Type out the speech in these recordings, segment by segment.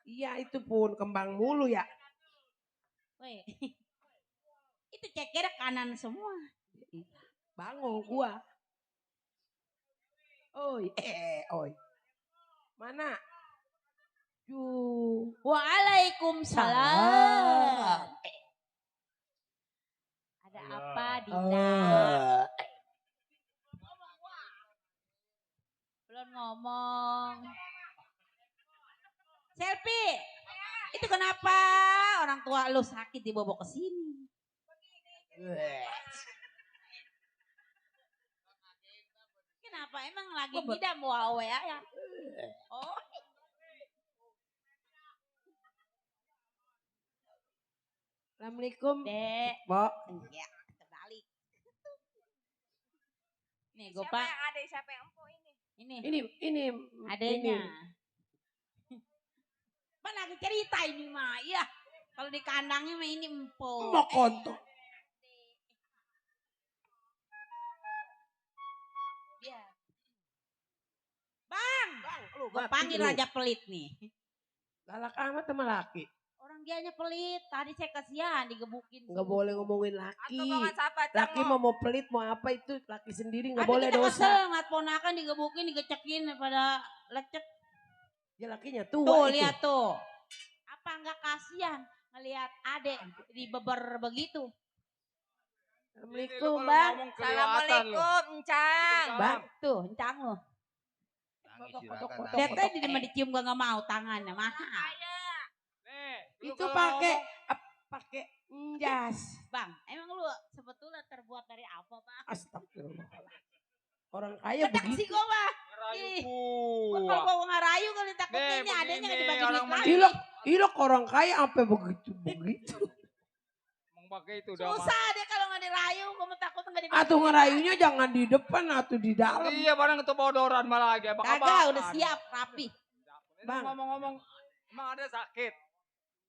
Iya itu pun kembang mulu ya. Weh. Itu ceker kanan semua. Bangun gua. Oi, oi. Mana? Waalaikumsalam. Ada apa, Dinda? Belum ngomong. Selfie. Itu kenapa orang tua lu sakit dibawa ke sini? Kenapa emang lagi tidak mau awe ya? Oh. Assalamualaikum. Dek. Bo. Ya, terbalik. Nih, gue Siapa pak. yang ada? Siapa yang empuk ini? Ini Adanya. Pan lagi cerita ini mah, ya. Kalau di kandangnya mah ini empuk. Mau konto. Ya. Bang, Lu gue panggil lu. Raja Pelit nih. Galak amat sama laki. Orang dianya pelit, tadi saya kasihan digebukin. Nggak boleh ngomongin laki. Atau banget siapa? Laki mau pelit mau apa itu laki sendiri nggak Tapi boleh kita dosa. kesel ngat ponakan digebukin, digecekin pada lecet. Ya lakinya tua Tuh itu. lihat tuh. Apa nggak kasihan ngelihat adek dibeber begitu? Assalamualaikum Kalau bang. ngomong kelihatan lu. Assalamualaikum, Encang. Bang. Tuh, encang lo. Lihat tadi dia dicium gak mau tangannya mahal. Nih, lu Itu kalau pakai jas. Bang, emang lu sebetulnya terbuat dari apa, Bang? Astagfirullah. Orang kaya Kedak begitu. sih gua, Bang. ngerayu Ih, gua. Gua kalau gua ngarayu kalau takut Nih, ini adanya begini, nggak dibagi orang duit lagi. Ilok orang kaya apa begitu. Emang pakai itu udah Susah deh kalau nggak dirayu, gua takut nggak dibagi. Atau ngerayunya jangan di depan atau di dalam. Iya, barang itu bodoran malah lagi. Kagak, udah siap, rapi. Bang. Ngomong-ngomong, emang ada sakit?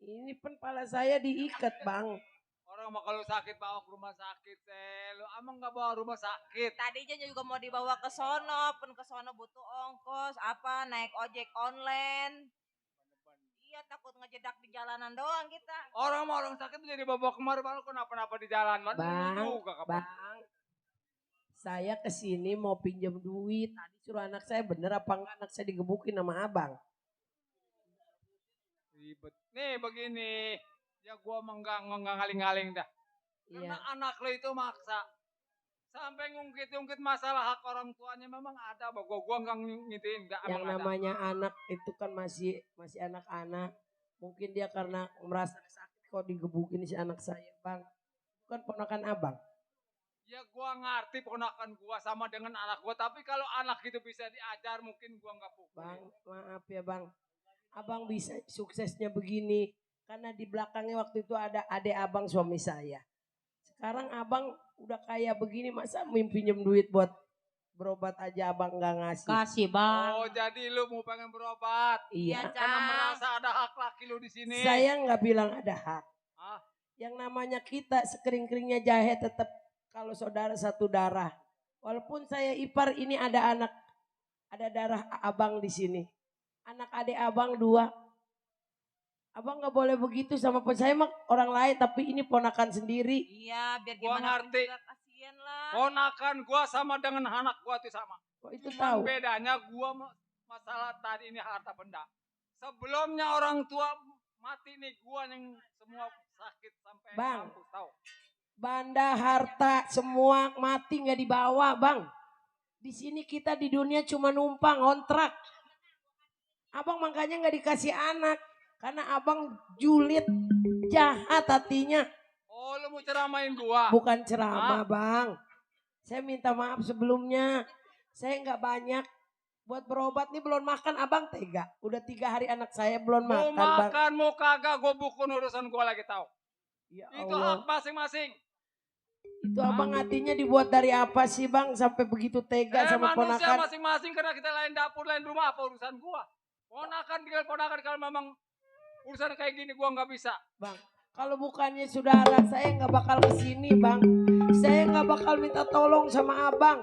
Ini pun pala saya diikat bang. Orang mah kalau sakit bawa ke rumah sakit, lu emang nggak bawa rumah sakit? Tadinya juga mau dibawa ke sono, pun ke sono butuh ongkos, apa naik ojek online. Iya takut ngejedak di jalanan doang kita. Orang mah orang sakit jadi bawa kemari baru kenapa-napa di jalan. Bang. Saya kesini mau pinjam duit. Tadi suruh anak saya bener apa enggak anak saya digebukin sama abang. Ribet. Nih begini, ya gua mah nggak ngaling-ngaling dah. Karena anak lo itu maksa. Sampai ngungkit-ngungkit masalah hak orang tuanya memang ada. Gua nggak ngitiin. Yang namanya anak itu kan masih anak-anak. Mungkin dia karena merasa sakit kok digebukin si anak saya bang. Bukan ponakan abang. Ya gua ngerti ponakan gua sama dengan anak gua. Tapi kalau anak itu bisa diajar mungkin gua nggak pukul. Bang maaf ya bang. Abang bisa suksesnya begini. Karena di belakangnya waktu itu ada adik abang suami saya. Sekarang abang udah kaya begini masa pinjem duit buat berobat aja abang nggak ngasih. Kasih, Bang. Oh jadi lu mau pengen berobat? Iya. Karena merasa ada hak laki lu di sini. Saya nggak bilang ada hak. Hah? Yang namanya kita sekering-keringnya jahe tetap kalau saudara satu darah. Walaupun saya ipar ini ada anak, ada darah abang di sini. Anak adik abang 2. Abang nggak boleh begitu sama saya mah orang lain tapi ini ponakan sendiri. Iya biar Gua gimana ngerti. juga kasihan lah. Ponakan gua sama dengan anak gua tuh sama. Kok itu Cuman tahu? bedanya gua masalah tadi ini harta benda. Sebelumnya orang tua mati nih gua yang semua sakit sampai Bang. kampus tahu. Banda harta semua mati nggak dibawa bang. Di sini kita di dunia cuma numpang kontrak. Abang makanya nggak dikasih anak karena abang julid jahat hatinya. Oh lu mau ceramain gua? Bukan ceramah bang. Saya minta maaf sebelumnya. Saya nggak banyak buat berobat nih belum makan abang tega. Udah 3 hari anak saya belum Mau makan bang. makan mau kagak gua bukan urusan gua lagi tahu. Ya Itu Allah. hak masing-masing. Itu abang hatinya dibuat dari apa sih bang sampai begitu tega sama Manusia ponakan? masing-masing karena kita lain dapur lain rumah apa urusan gua? Ponakan tinggal ponakan kalau memang urusan kayak gini gua nggak bisa. Bang, kalau bukannya saudara saya nggak bakal kesini bang. Saya nggak bakal minta tolong sama abang.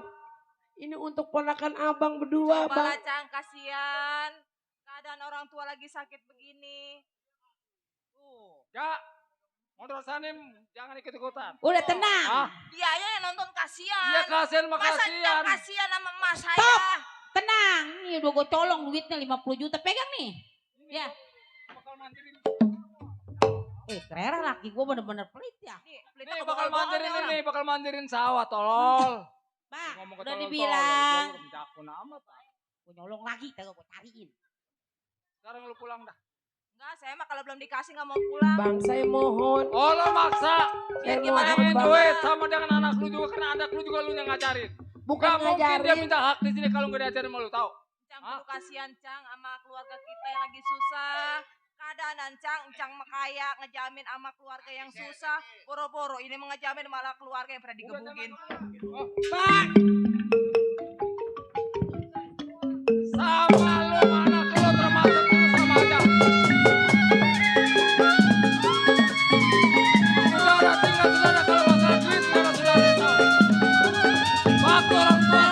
Ini untuk ponakan abang berdua Coba bang. lah Cang kasihan. keadaan orang tua lagi sakit begini. Ya, mundur sana jangan ikut-ikutan. Udah tenang. Ah, Iya ya yang nonton kasihan. iya kasihan Masa makasihan. Encang kasihan sama emak saya. Stop. Tenang. Nih udah gue colong duitnya 50 juta. Pegang nih. Ya. Bakal mandirin. Keren laki gue bener-bener pelit ya. Pelita Nih kebohongan bakal mandirin sawah tolol. Bang, Ngomong ke udah tolol-tolol, dibilang. gua jakun amat. Gue nyolong lagi, kagak gue cariin. Sekarang lu pulang dah. Enggak, saya mah kalau belum dikasih nggak mau pulang. Bang, saya mohon. Oh lo maksa. Saya gimana, mohon, Ini Bang. duit sama dengan anak lu juga karena anak lu juga lu yang ngajarin. Bukan Gak mungkin dia ngajarin. minta hak di sini kalau nggak diajarin sama lu tahu. Cang, kudu kasihan Cang sama keluarga kita yang lagi susah. Keadaan Cang mah kaya ngejamin sama keluarga yang susah. Boro-boro ini mengejamin malah keluarga yang pernah digebugin. Bang, Sama lu anak lu termasuk lu sama aja. Saudara tinggal saudara kalau masalah duit tinggal saudara tahu. Waktu orang tua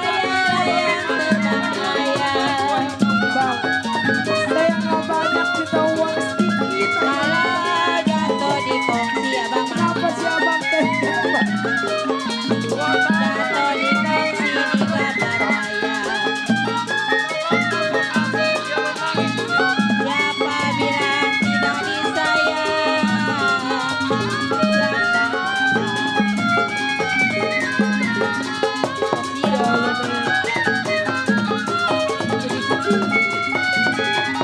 Bang, saya nggak banyak kita uang sedikit. Kalau jatuh di kongsi abang Kenapa sih abang teh? jatuh di kongsi di gambar raya. Siapa bilang tidak disayang?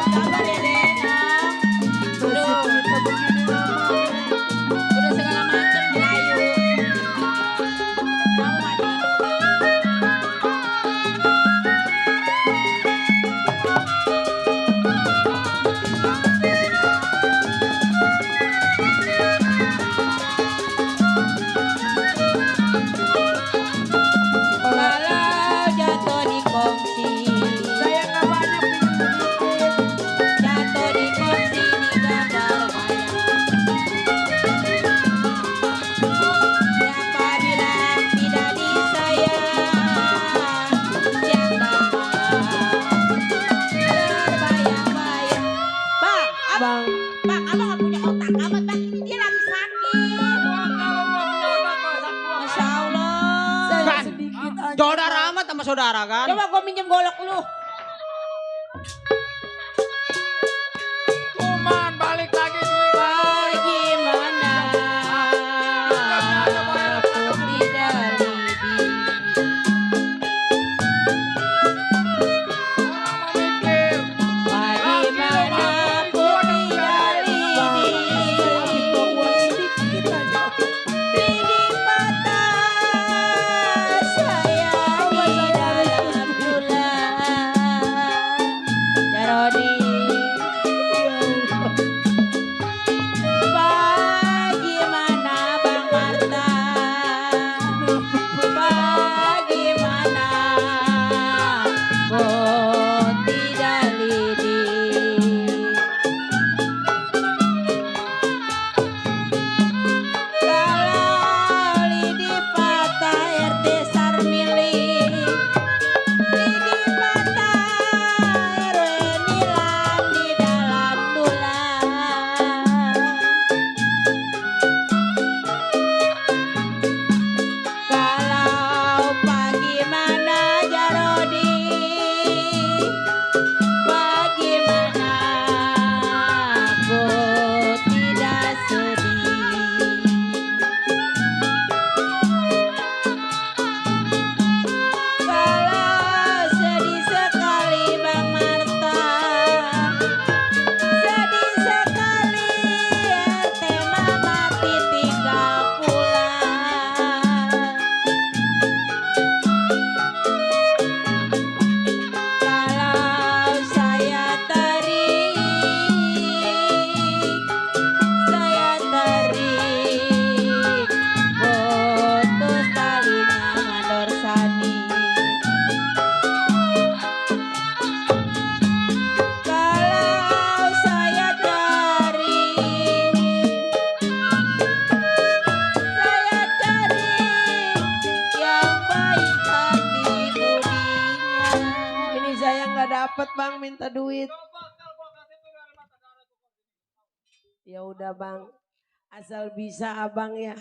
Sabar ya Denong. Udah segala macam Melayu. Kamu mati. Kalau jatuh di kongsi, Saya nggak banyak pinjam sedikit. jatuh di kongsi di gambar wayang. Siapa bilang tidak disayang? Siang dan malam terbayang-bayang. Bang, Bang, abang nggak punya otak amat bang. Ini dia lagi sakit. Masya Allah. saya sedikit aja. Saudara amat sama saudara kan? Coba gue minjem golok lu. Cuman balik lagi duit. Bagaimana aku tidak lidi. Orang mau mikir. Bagaimana aku tidak lidi. Kita uang sedikit aja. Lidi patah saya di dalam tulang. Jarodi. Bagaimana Bang Marta? Bagaimana kau tidak lidi? Kalau lidi patah RT Sarmili, lidi patah RW Nilam di dalam tulang. Kalau bagaimana Jarodi, bagaimana aku tidak sedih. Kalau sedih sekali Bang Marta, sedih sekali RT Mama tinggal pulang. Kalau saya tarik putus talinya mandor sani. Kalau saya cari yang baik hati budinya. Ini saya nggak dapat bang minta duit. Coba telepon Ya udah bang, asal bisa abang ya.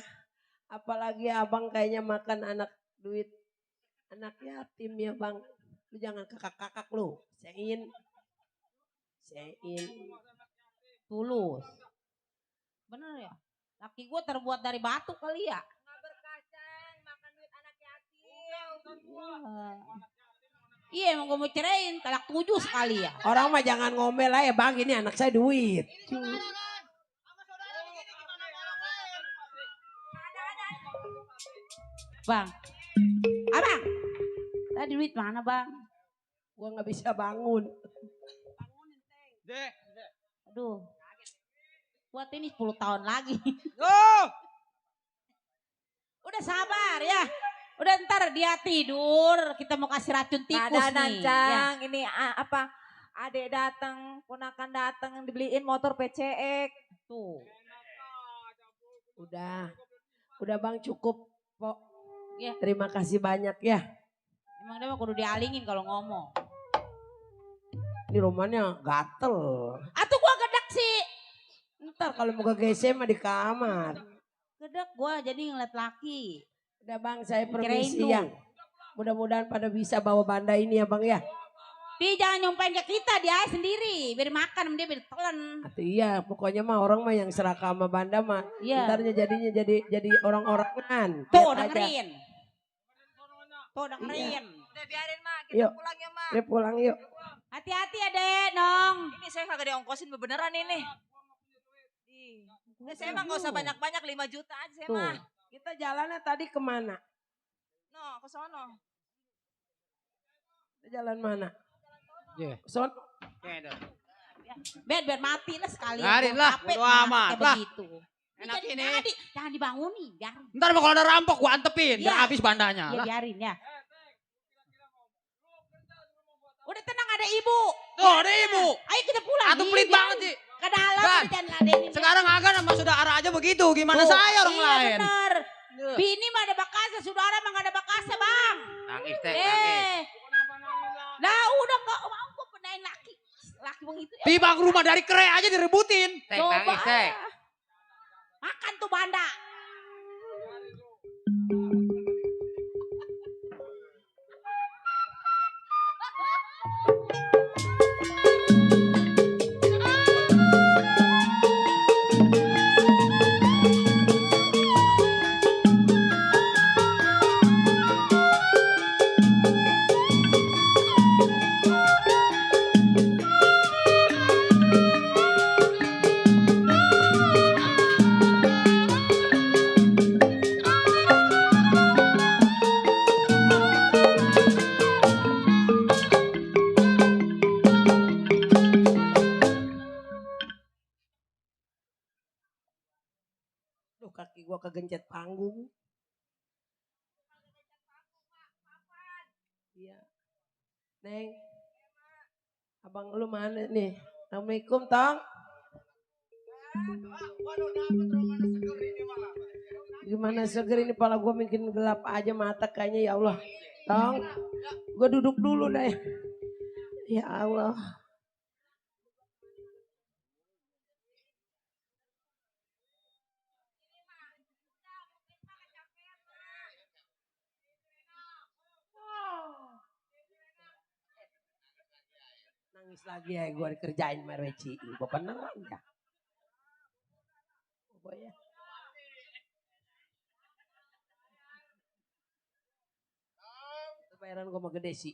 Apalagi abang kayaknya makan anak duit anak yatim ya bang. Lu jangan kakak-kakak lu. Sein. Tulus. Bener ya? Laki gue terbuat dari batu kali ya? Nggak berkacang, makan duit anak yatim. Iya emang gue mau ceraiin, talak 7 sekali ya. Orang mah jangan ngomel lah ya bang, ini anak saya duit. Bang, abang, tadi duit mana bang? Gua nggak bisa bangun. Dek. Aduh, buat ini 10 tahun lagi. Loh. Udah sabar ya. Udah ntar dia tidur, kita mau kasih racun tikus Kadanan nih. Cang, ini apa? Adek datang, ponakan datang dibeliin motor PCX. Tuh. Udah bang cukup kok. Ya. Terima kasih banyak ya. Emang dia mah kudu dialingin kalau ngomong. Ini rumahnya gatel. Atuh gua gedek sih. Ntar kalau mau ke GC mah di kamar. Gedek gua jadi ngeliat laki. Udah bang saya Kirain permisi tuh. ya. Mudah-mudahan pada bisa bawa banda ini ya bang ya. Pi jangan nyumpain ke kita, dia aja sendiri. Biar makan, dia biar telan. Atau iya pokoknya mah orang mah yang serakah sama banda mah. Iya. Ntarnya jadinya jadi orang-orangan. Tuh Lihat aja. dengerin. Tuh dengerin. Udah biarin mah, kita Yuk. pulang ya mah. Udah pulang yuk. Hati-hati ya dek, Nong. Ini saya kagak diongkosin beneran ini. Nah, saya mah gak usah banyak-banyak 5 juta aja saya Tuh. mah. Kita jalannya tadi kemana? No, ke sono. Kita jalan mana? Iya. Son. Biar mati lah sekali. Biarin lah, bodo amat lah. Begitu. Enak Jangan- ini. Jangan dibangunin, biarin. Ntar kalau ada rampok gua antepin, biar Iya. habis bandanya. Ya Lah. biarin ya. Udah tenang ada ibu. Tuh, ada ibu. Ayo kita pulang. Atuh Ih, pelit biarin. banget sih. Ke dalam Gan, udah jangan ladenin. Sekarang Agan sama saudara aja begitu, gimana Tuh, saya orang iya lain? bener. Bini mah ada bakasnya, saudara mah gak ada bakasnya bang. Nangis teh, nangis. Nah udah gak mau gue penain laki. Laki begitu ya. Tiba ke rumah dari kere aja direbutin. Coba. Makan tuh banda. Duh kaki gua kegencet panggung. Iya. Neng. Abang lu mana nih? Assalamualaikum Tong. Gimana seger ini pala gua makin gelap aja mata kayaknya ya Allah. Tong. Gua duduk dulu deh. Ya Allah. Nangis lagi ya gue dikerjain sama Reci. Gue beneran ya. Pokoknya. Bayaran gue mau gede sih.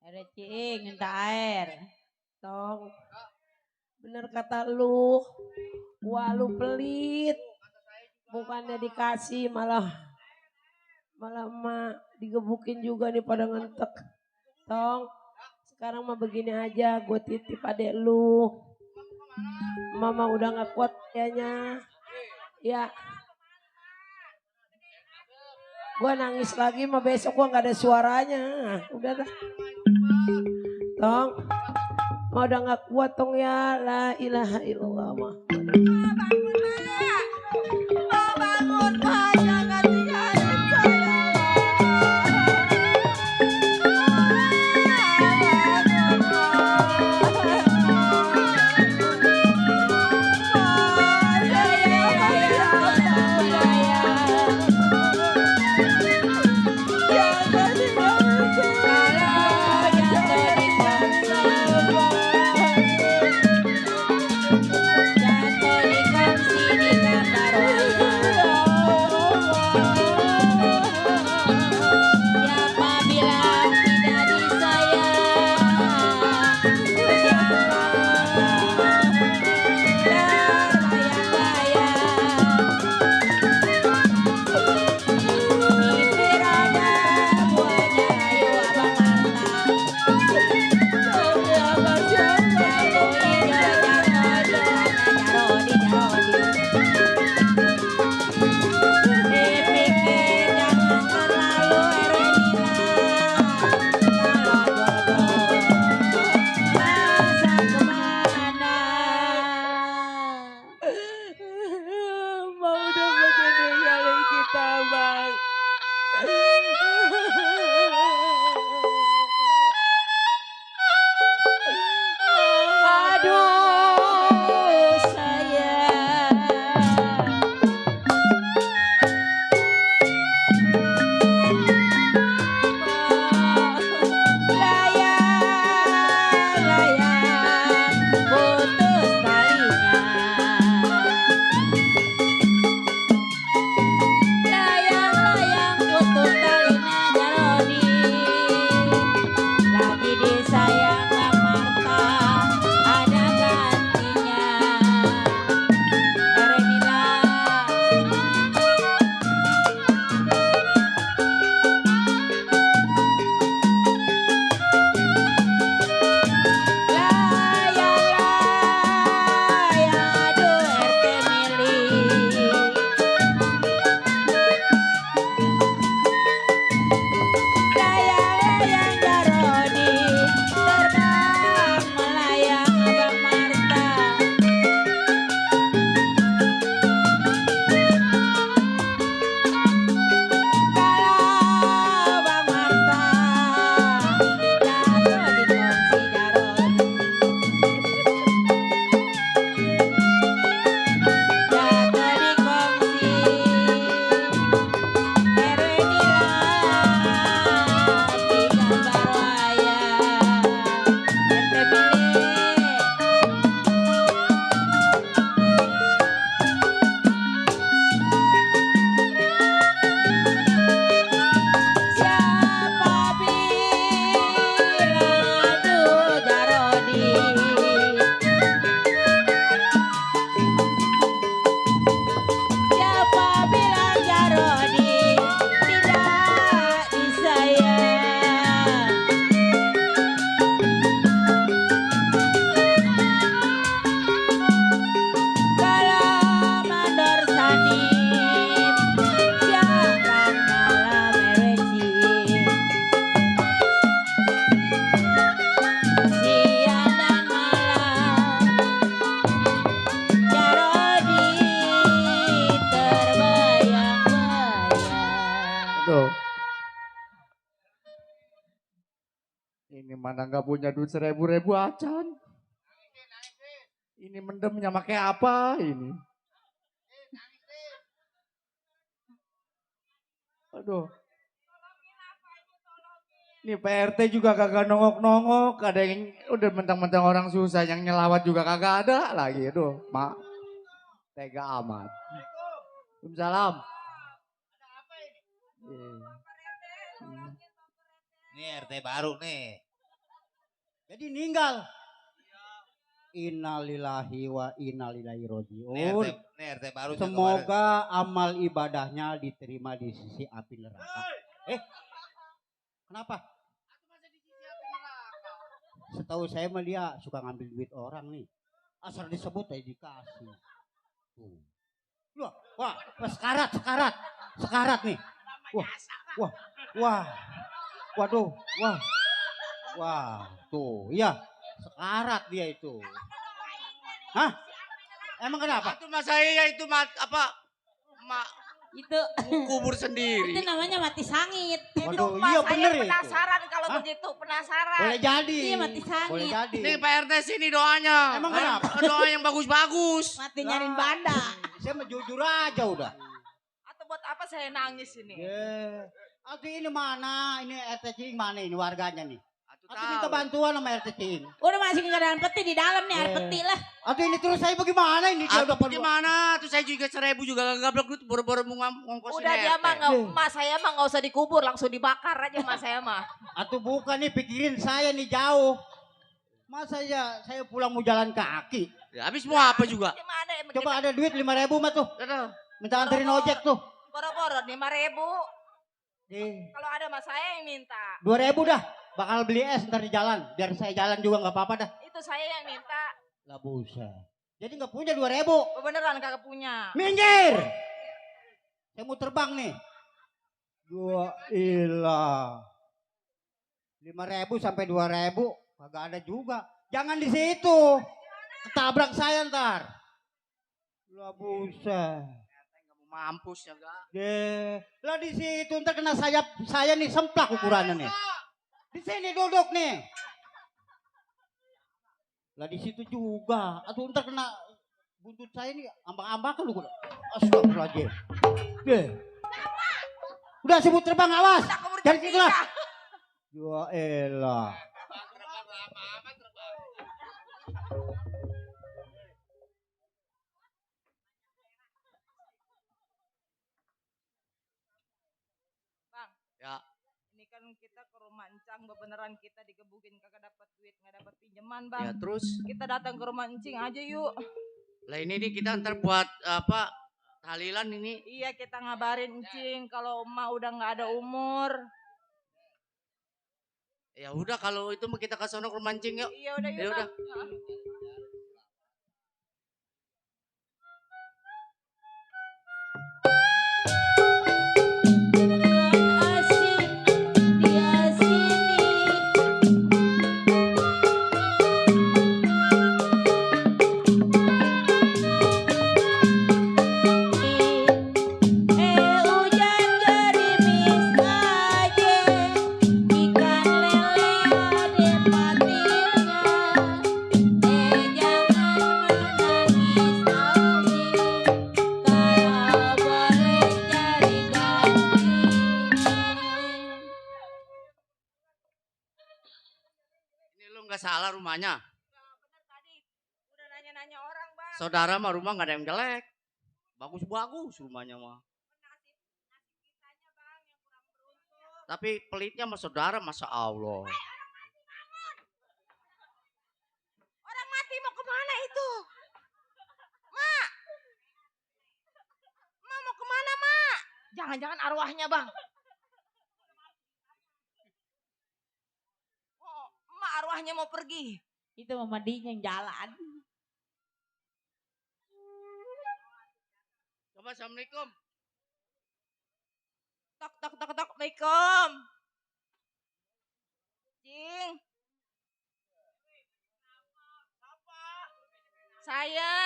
Ada cing minta air. Tong. Bener kata lu. Wah lu pelit. Bukannya dikasih malah emak digebukin juga nih pada ngentek. Tong. Sekarang mah begini aja. Gue titip adek lu. Mama udah gak kuat kayaknya. Ya. Gue nangis lagi mah besok gue gak ada suaranya. Udah dah. Tong. Mau udah gak kuat tong ya. La ilaha illallah mah. Bangun Pak, jangan tinggalin saya. Dipikir jangan terlalu Erenila. Kalau jodoh masa kemana? Mau udah begini ninggalin kita bang. Aduh sayang. Layang, layang, putus talinya. Layang, layang, putus talinya Jarodi. Lagi disayang Bang Marta, ada gantinya. Erenila. Layang, layang, aduh RT Mili. Layang, layang Jarodi, terbang melayang Bang Marta. Kalau Bang Marta jatuh di kursi Jarodi. Jatuh di kursi Erenila di gambar wayang RT Mili. Siapa bilang aduh Jarodi. Siapa bilang Jarodi tidak disayang. Kalau mandor sanim siang malam erecin. Siang dan malam Jarodi terbayang-bayang. Aduh. Ini mana nggak punya duit 1.000 acan. Ini mendemnya pakai apa ini? Aduh. Ini PRT juga kagak nongok-nongok. Ada yang udah mentang-mentang orang susah yang nyelawat juga kagak ada lagi. Aduh, mak. Tega amat. Waalaikumsalam. Ini RT baru nih. Jadi meninggal. Innalillahi wa innalillahi rojiun. Nih RT baru. Semoga amal ibadahnya diterima di sisi api neraka. Kenapa? Setahu saya mah dia suka ngambil duit orang nih. Asal disebut aja dikasih. Tuh. Wah, sekarat nih. Waduh, tuh, iya, sekarat dia itu. Hah? Emang kenapa? Itu mas saya itu Itu kubur sendiri. itu namanya mati sangit. Waduh, Mas, iya saya bener itu. penasaran kalau Hah? begitu, penasaran. Boleh jadi. Iya, mati sangit. Boleh jadi. Nih Pak RT sini doanya. Emang kenapa? Doa yang bagus-bagus. Mati nyariin banda. Saya mah jujur aja udah. Atau buat apa saya nangis ini? Atau ini mana? Ini RT Cing mana ini warganya nih? Atuh Atau minta bantuan sama RT Cing. Udah masih keadaan peti di dalam nih, air peti lah. Atau ini terus saya bagaimana ini dia udah Gimana? Tuh saya juga 1.000 juga gablok duit boro-boro ngongkosin Udah dia RT. mah mas saya mah nggak usah dikubur, langsung dibakar aja mas saya mah. Atau bukan nih pikirin saya nih jauh. Masa ya saya pulang mau jalan kaki. Ya, habis mau apa juga? Gimana? Coba ada duit 5.000 mah tuh. Minta anterin ojek tuh. Boro-boro 5.000. Eh, Kalau ada mas saya yang minta. 2.000 dah. Bakal beli es ntar di jalan. Biar saya jalan juga nggak apa-apa dah. Itu saya yang minta. Lah buset. Jadi nggak punya 2.000. Oh, beneran kagak punya. Minggir. Saya mau terbang nih. Dua ilah. 5.000 sampai 2.000 kagak ada juga. Jangan di situ. Ketabrak saya ntar. Lah buset. Enggak mau mampus ya, Gak. Lah di situ ntar kena sayap saya nih semplak ukurannya nih. Di sini duduk nih. Lah di situ juga. Atau ntar kena buntut saya nih ambang-ambakan lu. Astagfirullahaladzim. Udah sebut terbang awas. Dari situ lah. Ya elah. Bang. Ya. Ini kan kita ke rumah Encang, beneran kita digebukin kagak dapat duit, nggak dapat pinjaman, Bang. Ya terus. Kita datang ke rumah Encing aja yuk. Lah ini nih kita ntar buat apa? Tahlilan ini. Iya, kita ngabarin Encing kalau emak udah nggak ada umur. Ya udah kalau itu mah kita ke sono ke rumah Encing yuk. Iya udah yuk. Ya udah. Bang. Ini lu nggak salah rumahnya. Bener tadi udah nanya-nanya orang, Bang. Saudara mah rumah nggak ada yang jelek. Bagus-bagus rumahnya mah. Nasib kitanya, Bang, yang kurang beruntung. Tapi pelitnya sama saudara, masa Allah. Orang mati mau kemana itu? Mak. Mak mau kemana, Mak? Jangan-jangan arwahnya, Bang. Oh, Mak arwahnya mau pergi. Itu Mama Dinya yang jalan. Coba assalamualaikum. Tok tok tok tok. Assalamualaikum. Cing. Saya.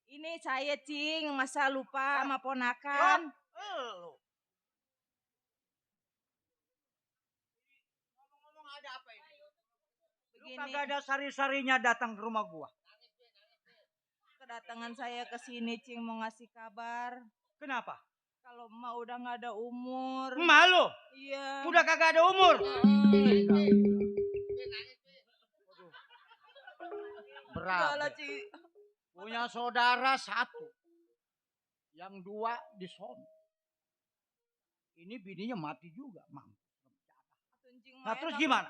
Ini saya Cing, masa lupa sama ponakan. Ngomong ada apa ini? Lu Begini, kagak ada sari-sarinya datang ke rumah gua. kedatangan saya ke sini Cing mau ngasih kabar. Kenapa? Kalau emak udah nggak ada umur. Emak lu Iya. udah kagak ada umur. Udah lah, Berat. Cing. Punya saudara satu. Yang dua di sono. Ini bininya mati juga, Mam. Cing, Nah main terus apa? gimana?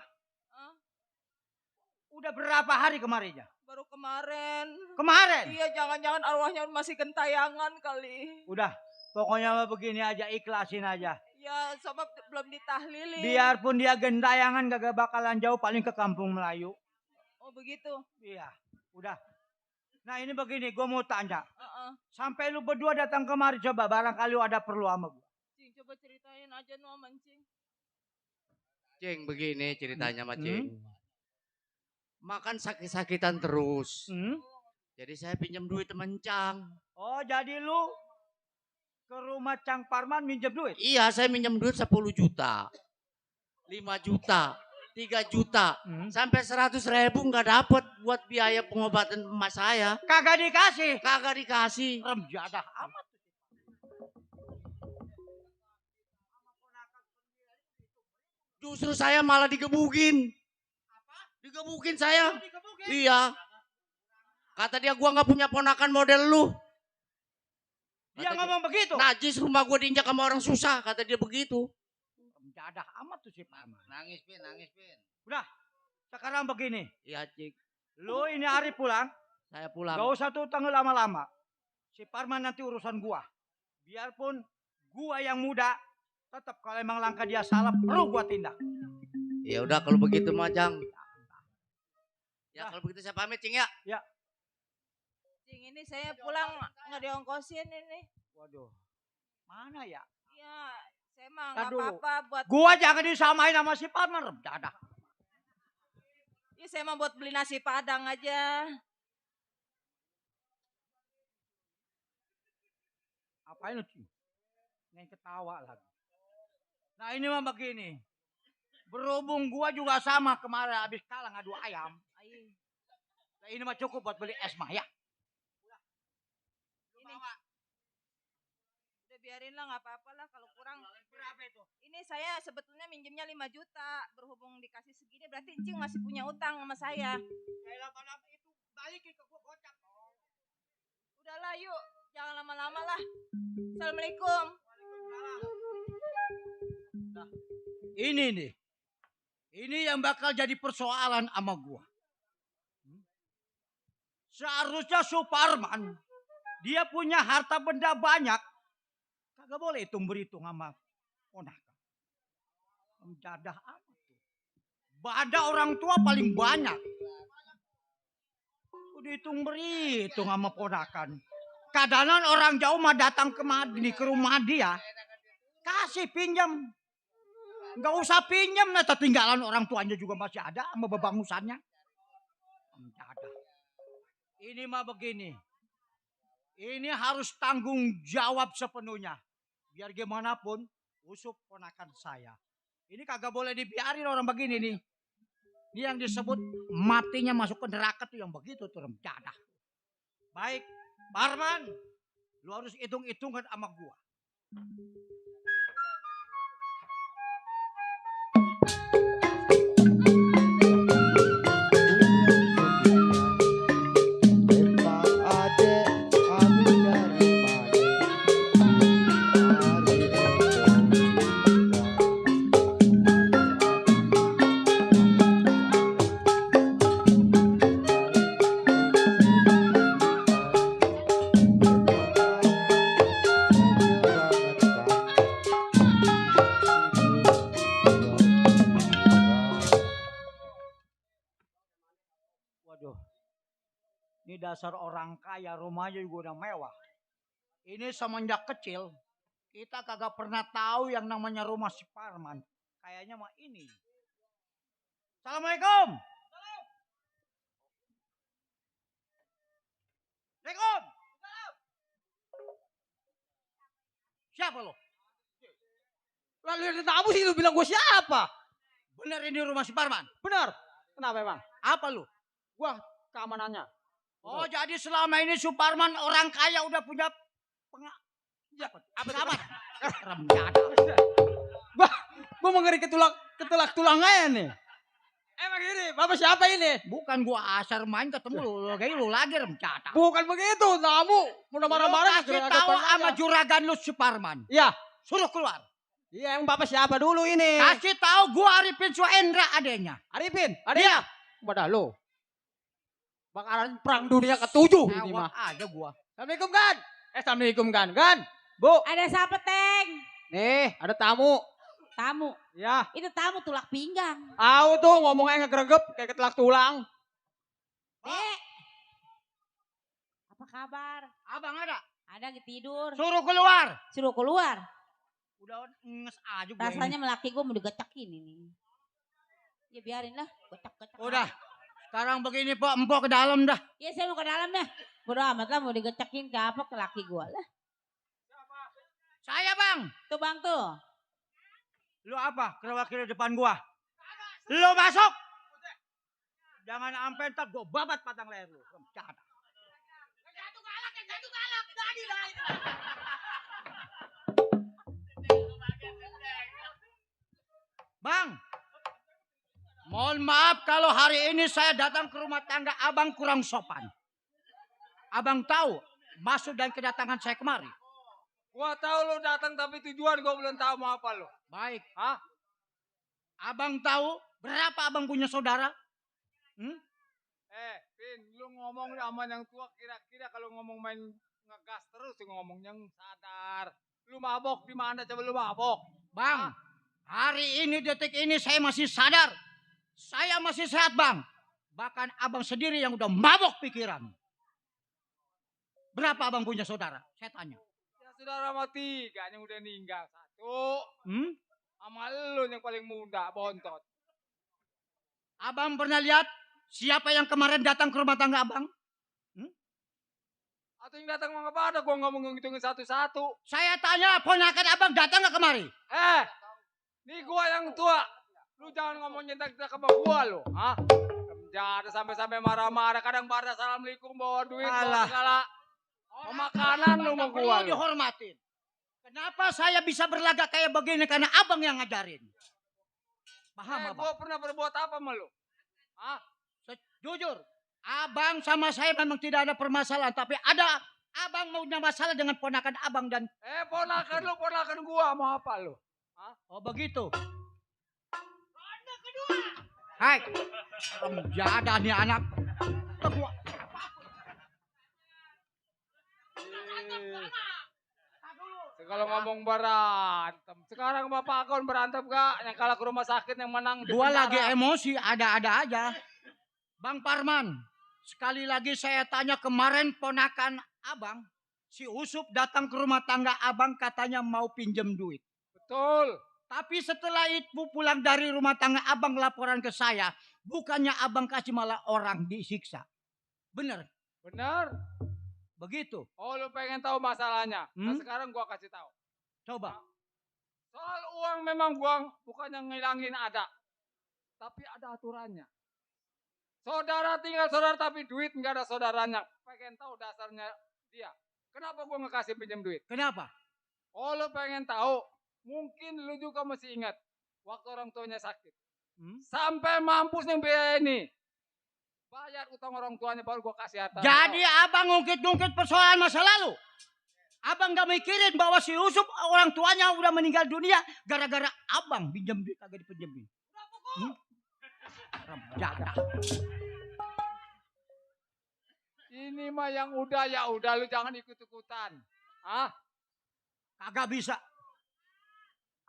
Hah? Udah berapa hari kemarinnya? Baru kemarin. Kemarin? Iya, jangan-jangan arwahnya masih gentayangan kali. Udah, pokoknya mah begini aja, ikhlasin aja. Ya, sebab belum ditahlilin. Biarpun dia gentayangan gak bakalan jauh, paling ke kampung Melayu. Oh, begitu. Iya, udah. Nah ini begini, gue mau tanya. Heeh. Sampai lu berdua datang kemari, coba barangkali lu ada perlu sama gue. Cing, coba ceritain aja no sama Cing. Cing, begini ceritanya mah Cing. Makan sakit-sakitan terus. Jadi saya pinjam duit temen Cang. Oh jadi lu ke rumah Cang Parman minjem duit? Iya, saya minjam duit 10 juta. 5 juta. 3 juta. Sampai 100.000 nggak dapet buat biaya pengobatan emas saya. Kagak dikasih. Kagak dikasih. Remjadah amat. Justru saya malah digebukin. Digebukin saya. Iya. Kata dia gua nggak punya ponakan model lu. Dia Kata ngomong begitu. Najis rumah gua diinjak sama orang susah. Kata dia begitu. Remjadah amat tuh si Parman. Nangis Pin, nangis Pin. Udah, sekarang begini. Iya Cik. Lu ini hari pulang. Saya pulang. Gak usah tuh tanggal lama-lama. Si Parman nanti urusan gua. Biarpun Gua yang muda, tetap kalau emang langkah dia salah, perlu gua tindak. Ya udah kalau begitu mah Jang. Ya Dah. kalau begitu saya pamit Cing ya. Cing, ini saya pulang nggak diongkosin ini. Waduh, mana ya? Iya, saya mah Ntar nggak dulu. apa-apa buat. Gua jangan disamain sama si Parman, dadah. Iya, saya mah buat beli nasi padang aja. Apain lu, Cing? Neng ketawa lagi. Nah ini mah begini. Berhubung gua juga sama kemarin habis kalah ngadu ayam. Nah, ini mah cukup buat beli es mah ya. Ini. Udah biarin lah, nggak apa-apa lah kalau kurang. Berapa itu? Ini saya sebetulnya minjemnya 5 juta. Berhubung dikasih segini berarti Encing masih punya utang sama saya. Kayak itu balikin ke gua gocap. Udahlah yuk, jangan lama-lama lah. Assalamualaikum. Nah, ini nih. Ini yang bakal jadi persoalan sama gua. Seharusnya Suparman, dia punya harta benda banyak. Kagak boleh hitung-berhitung sama ponakan. Mendadah amat tuh. Bada orang tua paling banyak. Udah hitung-berhitung sama ponakan. Kadang orang jauh mah datang ke rumah dia. Kasih pinjam. Nggak usah pinjam, nah ketinggalan orang tuanya juga masih ada sama bebangusannya. Mendadah. Ini mah begini. Ini harus tanggung jawab sepenuhnya. Biar gimana pun, Usup ponakan saya. Ini kagak boleh dibiarin orang begini nih. Ini yang disebut matinya masuk ke neraka tuh yang begitu tuh mendadah. Baik, Parman, lu harus hitung-hitungan sama gua. Emang ade kami dari Waduh, ini dasar orang kaya, rumahnya juga udah mewah. Ini semenjak kecil, kita kagak pernah tahu yang namanya rumah si Parman. Kayaknya mah ini. Assalamualaikum. Assalamualaikum. Siapa lo? Lalu ada tamu sih lu bilang gue siapa? Bener ini rumah si Parman? Benar. Kenapa emang? Apa lu? Gua keamanannya. Oh jadi selama ini Suparman orang kaya udah punya apa sahabat? Remjada. Gua mau ngeri ketulak tulangnya nih. Emang ini, Bapak siapa ini? Bukan gua asar main ketemu lu kayak lu lagi remjada. Bukan begitu, tamu. Mau marah-marah Kasih tahu sama juragan lu Suparman. Iya. Suruh keluar. Iya, emang Bapak siapa dulu ini? Kasih tahu gua Arifin Suendra adanya. Arifin, Iya. Pada lo. Bakalan perang dunia ke-7 ini mah. Awak aja gua. Assalamualaikum kan? Assalamualaikum kan? Kan? Bu, Ada siapa, Teng? nih ada tamu. Tamu. Ya, Itu tamu tulak pinggang. tahu tuh ngomongnya ngegregep kayak ketelak tulang. Dek. Apa kabar? Abang ada. Ada tidur. Suruh keluar. Suruh keluar. Udah nges aja gua. Rasanya melaki gue mau digecekin ini. Ya biarin lah. Gecek-gecek. Udah. Sekarang begini Pak, empok ke dalam dah. Ya saya mau ke dalam dah. Bodo amat lah mau digecekin ke apa ke laki gue lah. Saya bang. Tuh bang tuh. Lu apa? Kira-kira depan gua. Lu masuk. Jangan sampai ntar gua babat patang leher lu. Remjada. Bang, mohon maaf kalau hari ini saya datang ke rumah tangga abang kurang sopan. Abang tahu maksud dan kedatangan saya kemari. Gua tahu lu datang tapi tujuan gua belum tahu mau apa lu. Baik. Hah? Abang tahu berapa abang punya saudara? Pin, lu ngomong sama yang tua kira-kira kalau ngomong main ngegas terus ngomong yang sadar. Lu mabok di mana coba lu mabok? Bang, hari ini detik ini saya masih sadar. Saya masih sehat bang. Bahkan abang sendiri yang udah mabok pikiran. Berapa abang punya saudara? Saya tanya. Ya saudara mah 3 yang udah meninggal. 1. Sama lu yang paling muda, bontot. Abang pernah lihat siapa yang kemarin datang ke rumah tangga abang? Atau yang datang mah pada gua nggak mau ngitungin satu-satu. Saya tanya ponakan abang datang nggak kemari? Nih gua yang tua. Lu jangan ngomong nyentak-nyentak sama gua lu. Hah? Jangan sampai marah-marah. Kadang pada assalamualaikum bawa duit bawa segala. Makanan lu mau gua lu. Dihormatin. Kenapa saya bisa berlagak kayak begini? Karena abang yang ngajarin. Paham abang? Gua pernah berbuat apa sama lu? Hah? Jujur, abang sama saya memang tidak ada permasalahan. Tapi ada abang maunya masalah dengan ponakan abang dan... Ponakan lu, ponakan gua. Mau apa lu? Hah? Oh begitu. Hai, jadah nih anak. Kalau ngomong berantem. Sekarang bapak akun berantem gak? Yang kalah ke rumah sakit yang menang. Gua lagi emosi, ada-ada aja. Bang Parman, sekali lagi saya tanya kemarin ponakan abang. Si Usup datang ke rumah tangga abang katanya mau pinjem duit. Betul. Tapi setelah itu pulang dari rumah tangga abang laporan ke saya. Bukannya abang kasih malah orang disiksa. Bener? Bener. Begitu. Oh lu pengen tahu masalahnya. Nah sekarang gua kasih tahu. Coba. Soal uang memang gua bukannya ngilangin ada. Tapi ada aturannya. Saudara tinggal saudara tapi duit nggak ada saudaranya. Pengen tahu dasarnya dia. Kenapa gua nggak kasih pinjam duit? Kenapa? Oh lu pengen tahu. Mungkin lu juga masih ingat. Waktu orang tuanya sakit. Sampai mampus yang biaya ini. Bayar utang orang tuanya baru gua kasih harta. Jadi abang ngungkit-ngungkit persoalan masa lalu. Abang gak mikirin bahwa si Usup orang tuanya udah meninggal dunia. Gara-gara abang pinjam duit kagak dipinjemin. Jadah. Ini mah yang udah ya udah lu jangan ikut-ikutan. Kagak bisa.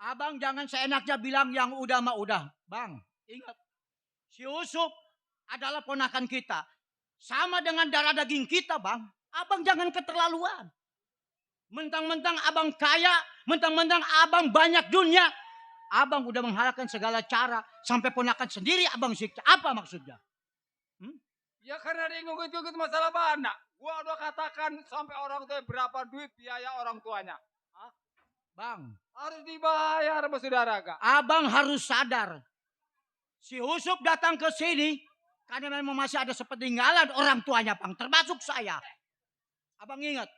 Abang jangan seenaknya bilang yang udah mah udah. Bang, ingat. Si Usup adalah ponakan kita. Sama dengan darah daging kita, Bang. Abang jangan keterlaluan. Mentang-mentang abang kaya, mentang-mentang abang banyak dunia. Abang udah menghalalkan segala cara. Sampai ponakan sendiri abang siksa. Apa maksudnya? Ya karena dia ngikut-ngikut masalah mana. Gua udah katakan sampai orang tua berapa duit biaya orang tuanya. Bang. Harus dibayar sama saudara gak? Abang harus sadar. Si Usup datang ke sini. Karena memang masih ada sepeninggalan orang tuanya, Bang. Termasuk saya. Abang ingat.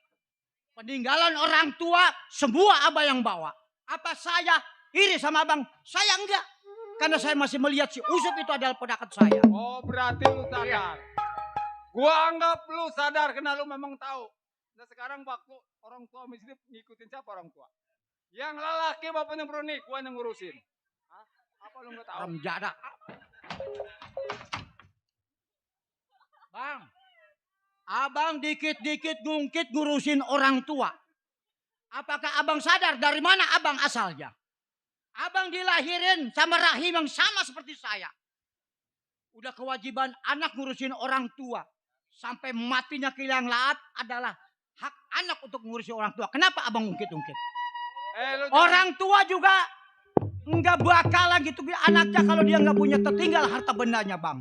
Peninggalan orang tua semua abang yang bawa. Apa saya iri sama abang? Saya enggak. Karena saya masih melihat si Usup itu adalah ponakan saya. Oh berarti lu sadar. Gua anggap lu sadar karena lu memang tahu. Nah sekarang waktu orang tua mesti ngikutin siapa orang tua? Yang lelaki bapaknya berani, gua yang ngurusin. Apa lu gak tahu? Jadah. Bang, abang dikit-dikit ngungkit ngurusin orang tua. Apakah abang sadar dari mana abang asalnya? Abang dilahirin sama rahim yang sama seperti saya. Udah kewajiban anak ngurusin orang tua. Sampai matinya kilang lahat adalah hak anak untuk ngurusin orang tua. Kenapa abang ngungkit-ngungkit? Orang tua juga nggak bakalan gitu anaknya kalau dia nggak punya tertinggal harta bendanya, Bang.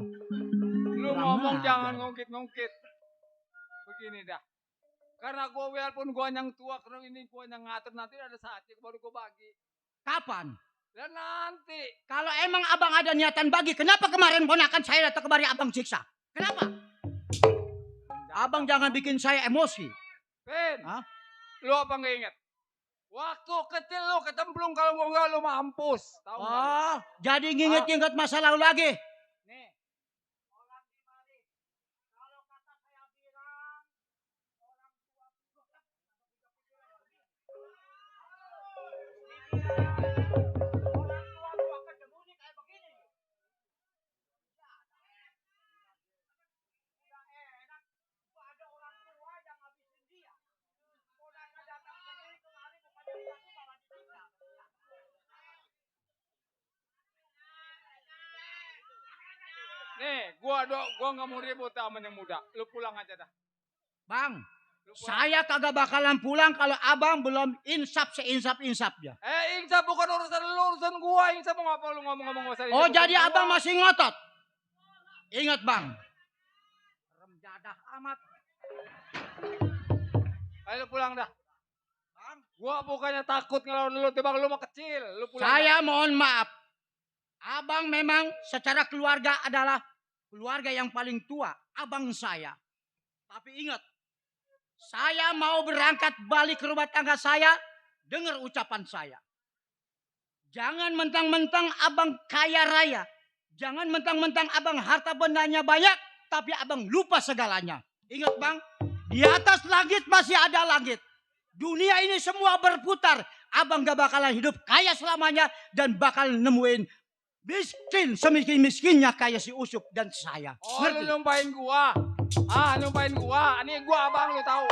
Lu ngomong jangan ngungkit-ngungkit. Begini dah. Karena gua walaupun gua yang tua, karena ini gua yang ngatur, nanti ada saatnya baru gua bagi. Kapan? Dan nanti. Kalau emang abang ada niatan bagi, kenapa kemarin ponakan saya datang kemari abang siksa? Kenapa? Abang jangan bikin saya emosi. Ben, lu apa nggak ingat? Waktu kecil lu ketemplung kalau gua nggak lu mampus. Tahu oh, jadi nginget-nginget masa lalu lagi. Nih. Kalau kata saya bilang orang tua Nih, gua nggak mau ribut sama yang muda. Lu pulang aja dah. Bang, Lu pulang. saya kagak bakalan pulang kalau abang belum insap seinsap-insapnya. Insap bukan urusan lu, urusan gua. Insap mau apa lu ngomong-ngomong masalah Oh, insap, jadi bukan abang gua. masih ngotot? Ingat bang. Rem jadah amat. Ayo lu pulang dah. Gua bukannya takut ngelawan lu, tiba lu mah kecil. Lu pulang. Saya mohon maaf. Abang memang secara keluarga adalah keluarga yang paling tua. Abang saya. Tapi ingat. Saya mau berangkat balik ke rumah tangga saya. Dengar ucapan saya. Jangan mentang-mentang abang kaya raya. Jangan mentang-mentang abang harta bendanya banyak. Tapi abang lupa segalanya. Ingat bang. Di atas langit masih ada langit. Dunia ini semua berputar. Abang gak bakalan hidup kaya selamanya. Dan bakal nemuin miskin semiskin-miskinnya kayak si Usup dan saya. Oh, Ngerti? lu nyumpain gua. Nyumpain gua. Ini gua abang lu tahu.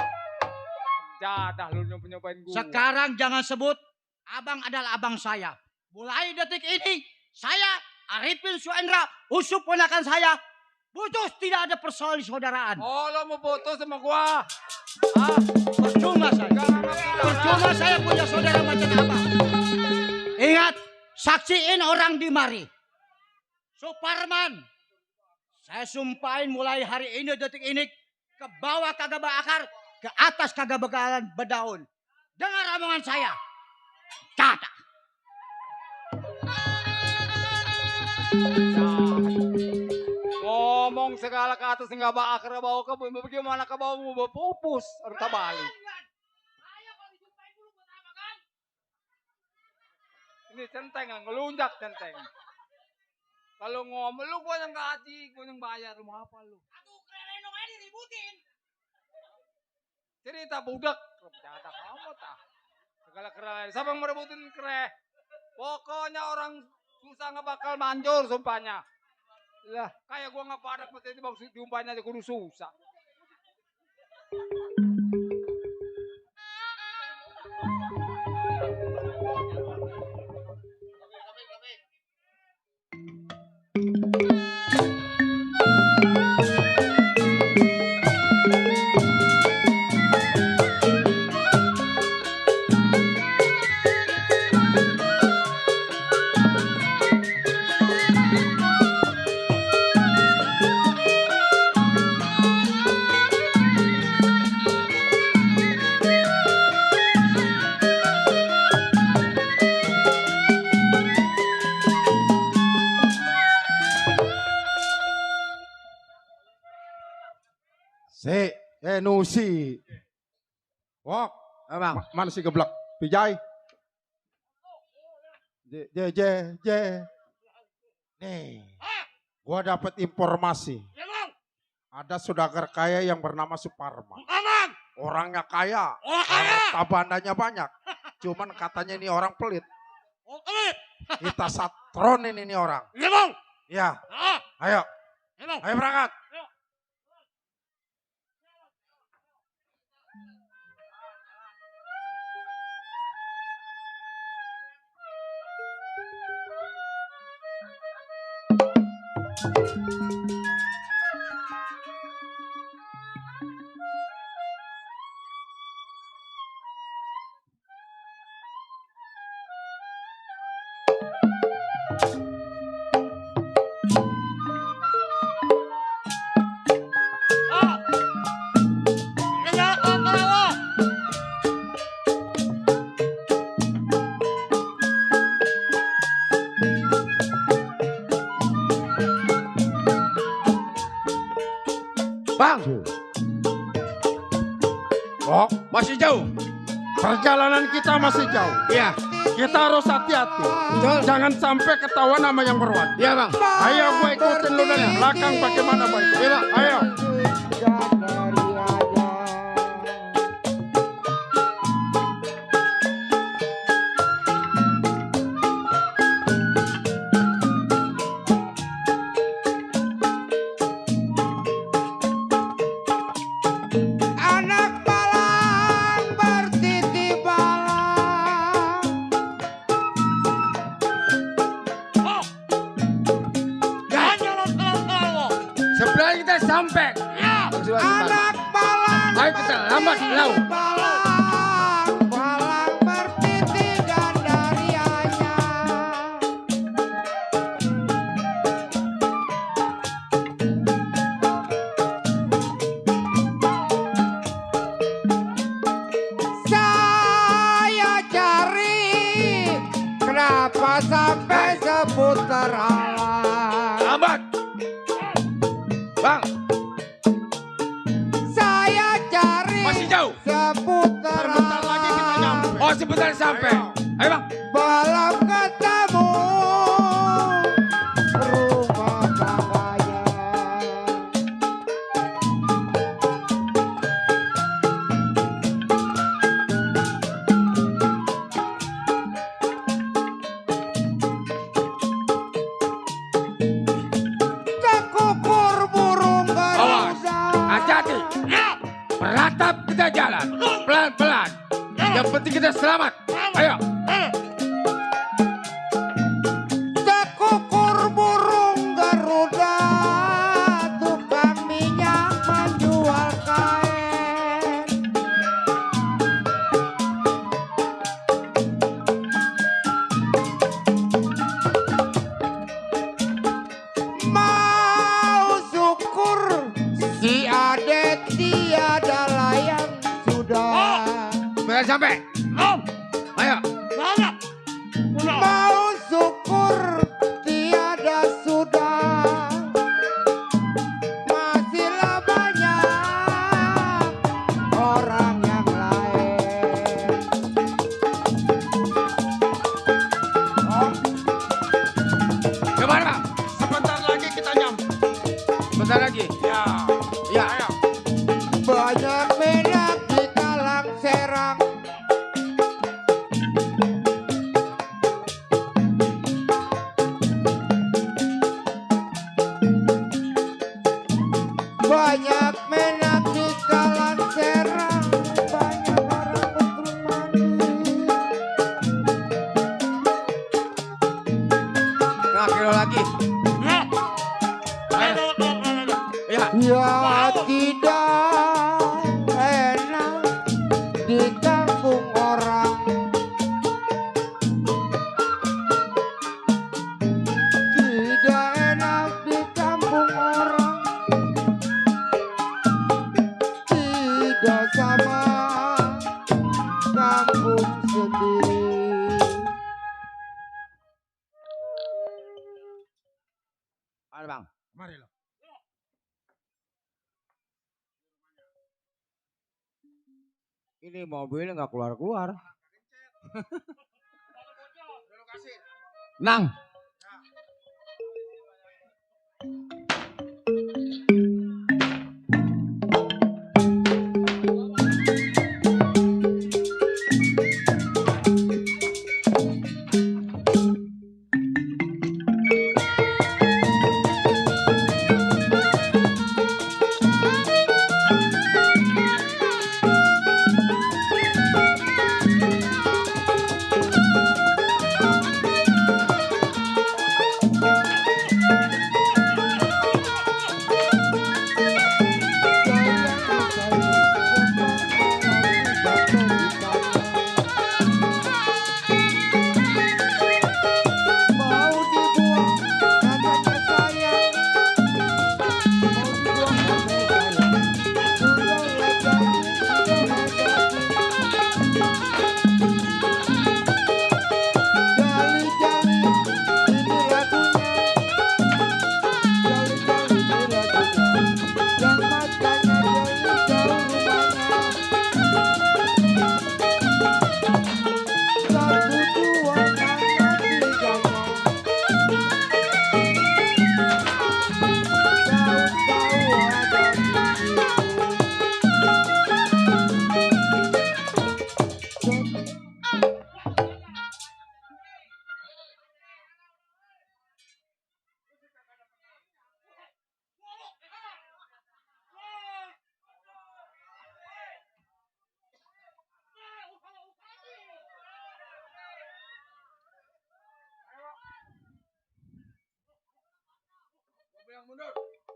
Jadah lu nyumpain gua. Sekarang jangan sebut abang adalah abang saya. Mulai detik ini saya Arifin Suendra, Usup ponakan saya. Putus, tidak ada persaudaraan. Oh, lu mau foto sama gua. Percuma saya. Gak ngerti dah. Percuma saya punya saudara macam abang. Ingat, saksiin orang di mari. Suparman, saya sumpahin mulai hari ini detik ini ke bawah kagak berakar, ke atas kagak bakalan berdaun. Dengar omongan saya. Catat. Ngomong segala ke atas nggak bakar bawa ke bagaimana ke bawah mau pupus harus balik. Ini centeng lah, ngelunjak centeng. Kalau ngomong lu gua yang gaji, gua yang bayar, lu mau apa lu? Aduh, kerenong aja diributin. Cerita budak, jadak amat ah. Segala keren, siapa yang merebutin kere? Pokoknya orang susah nggak bakal manjur sumpahnya. Lah, kayak gua nggak padat mesti bang diumpahnya aja kudu susah. Nusi. Wok, Abang. mana si geblek? Pijai. Je. Nih, gua dapat informasi. Ada saudagar kaya yang bernama Suparman. Orangnya kaya, harta bandanya banyak. Cuman katanya ini orang pelit. Kita satronin ini orang. Ya, ayo berangkat. Bang, Oh, masih jauh. perjalanan kita masih jauh. Iya. Kita harus hati-hati. Jangan sampai ketahuan sama yang berwajib. Iya, Bang. Ayo gue ikutin lu dari belakang bagaimana baik. Iya, Bang. Ayo. Anak balang bertiti balang. Jangan nyolot kalau sampai. Anak balang. Ayo kita lambat laut. Balang berpiti gandarianya. Saya cari kenapa sampai seputar alam. Lambat. Bang, Saya cari masih jauh. seputar Sebentar lagi kita nyampe. Oh, sebentar sampai. Ayo bang. Balam ketemu rumah tangganya. Kekukur burung Awas. garuda. Hati-hati. Meratap kita jalan. Pelan-pelan. Yang penting kita selamat. Ayo. Kekukur burung garuda, tukang minyak menjual kain. Mau syukur si adet tiada layang sudah. Benar sampai. Ayo. Mau syukur tiada sudah. Masihlah banyak orang yang lain. Kemana bang? Sebentar lagi kita nyampe. Bentar lagi. Ya. Ya. Ayo. Banyak minyak di talang serang. Banyak minyak di talang serang. Banyak orang betul mandi. Nah, kilo lagi. Ayo. Ya. Ya tidak enak di kampung orang. Tidak enak di kampung orang. Tidak sama kampung sendiri. Ayo bang. Mari lo. Ini mobilnya nggak keluar-keluar. Nang.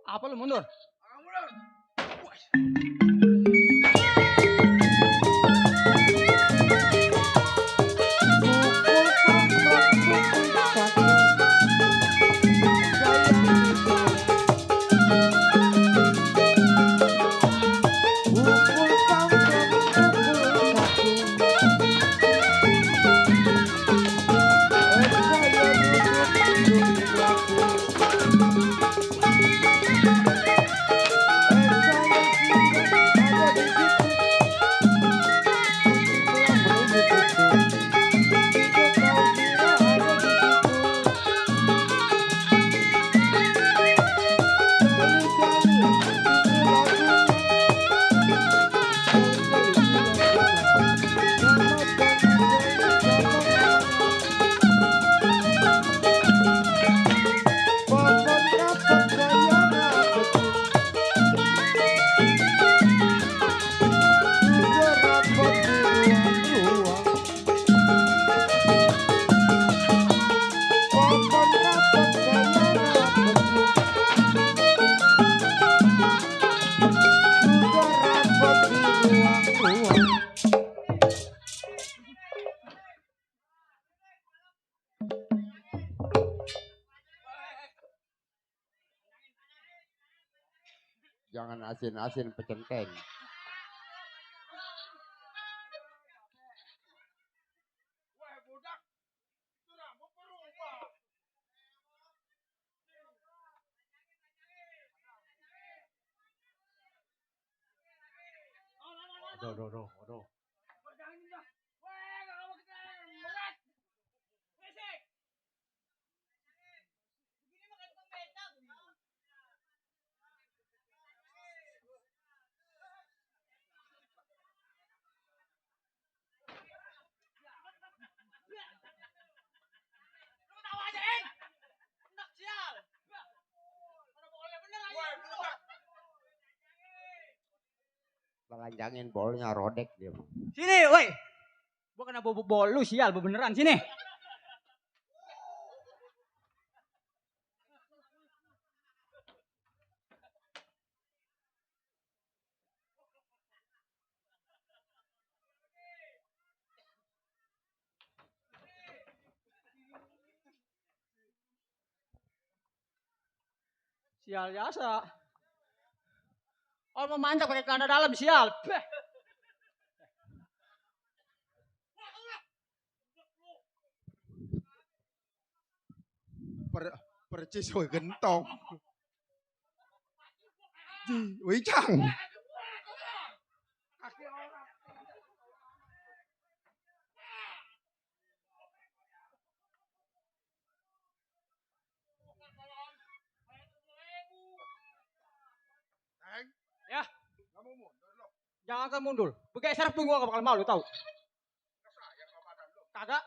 Apa lu mundur? Jangan asin-asin pecengkeng. Aduh. Telanjangin bolnya rodek dia. Sini, woi. Gua kena bobok bol lu sial, beneran sini. Sial biasa. Oh mau manjak pakai celana dalam sial. Beh. Percis woi gentong. Woi cang. Ya. Jangan kan mundur. Pakai sarap tunggu gak bakal malu tahu. Kagak.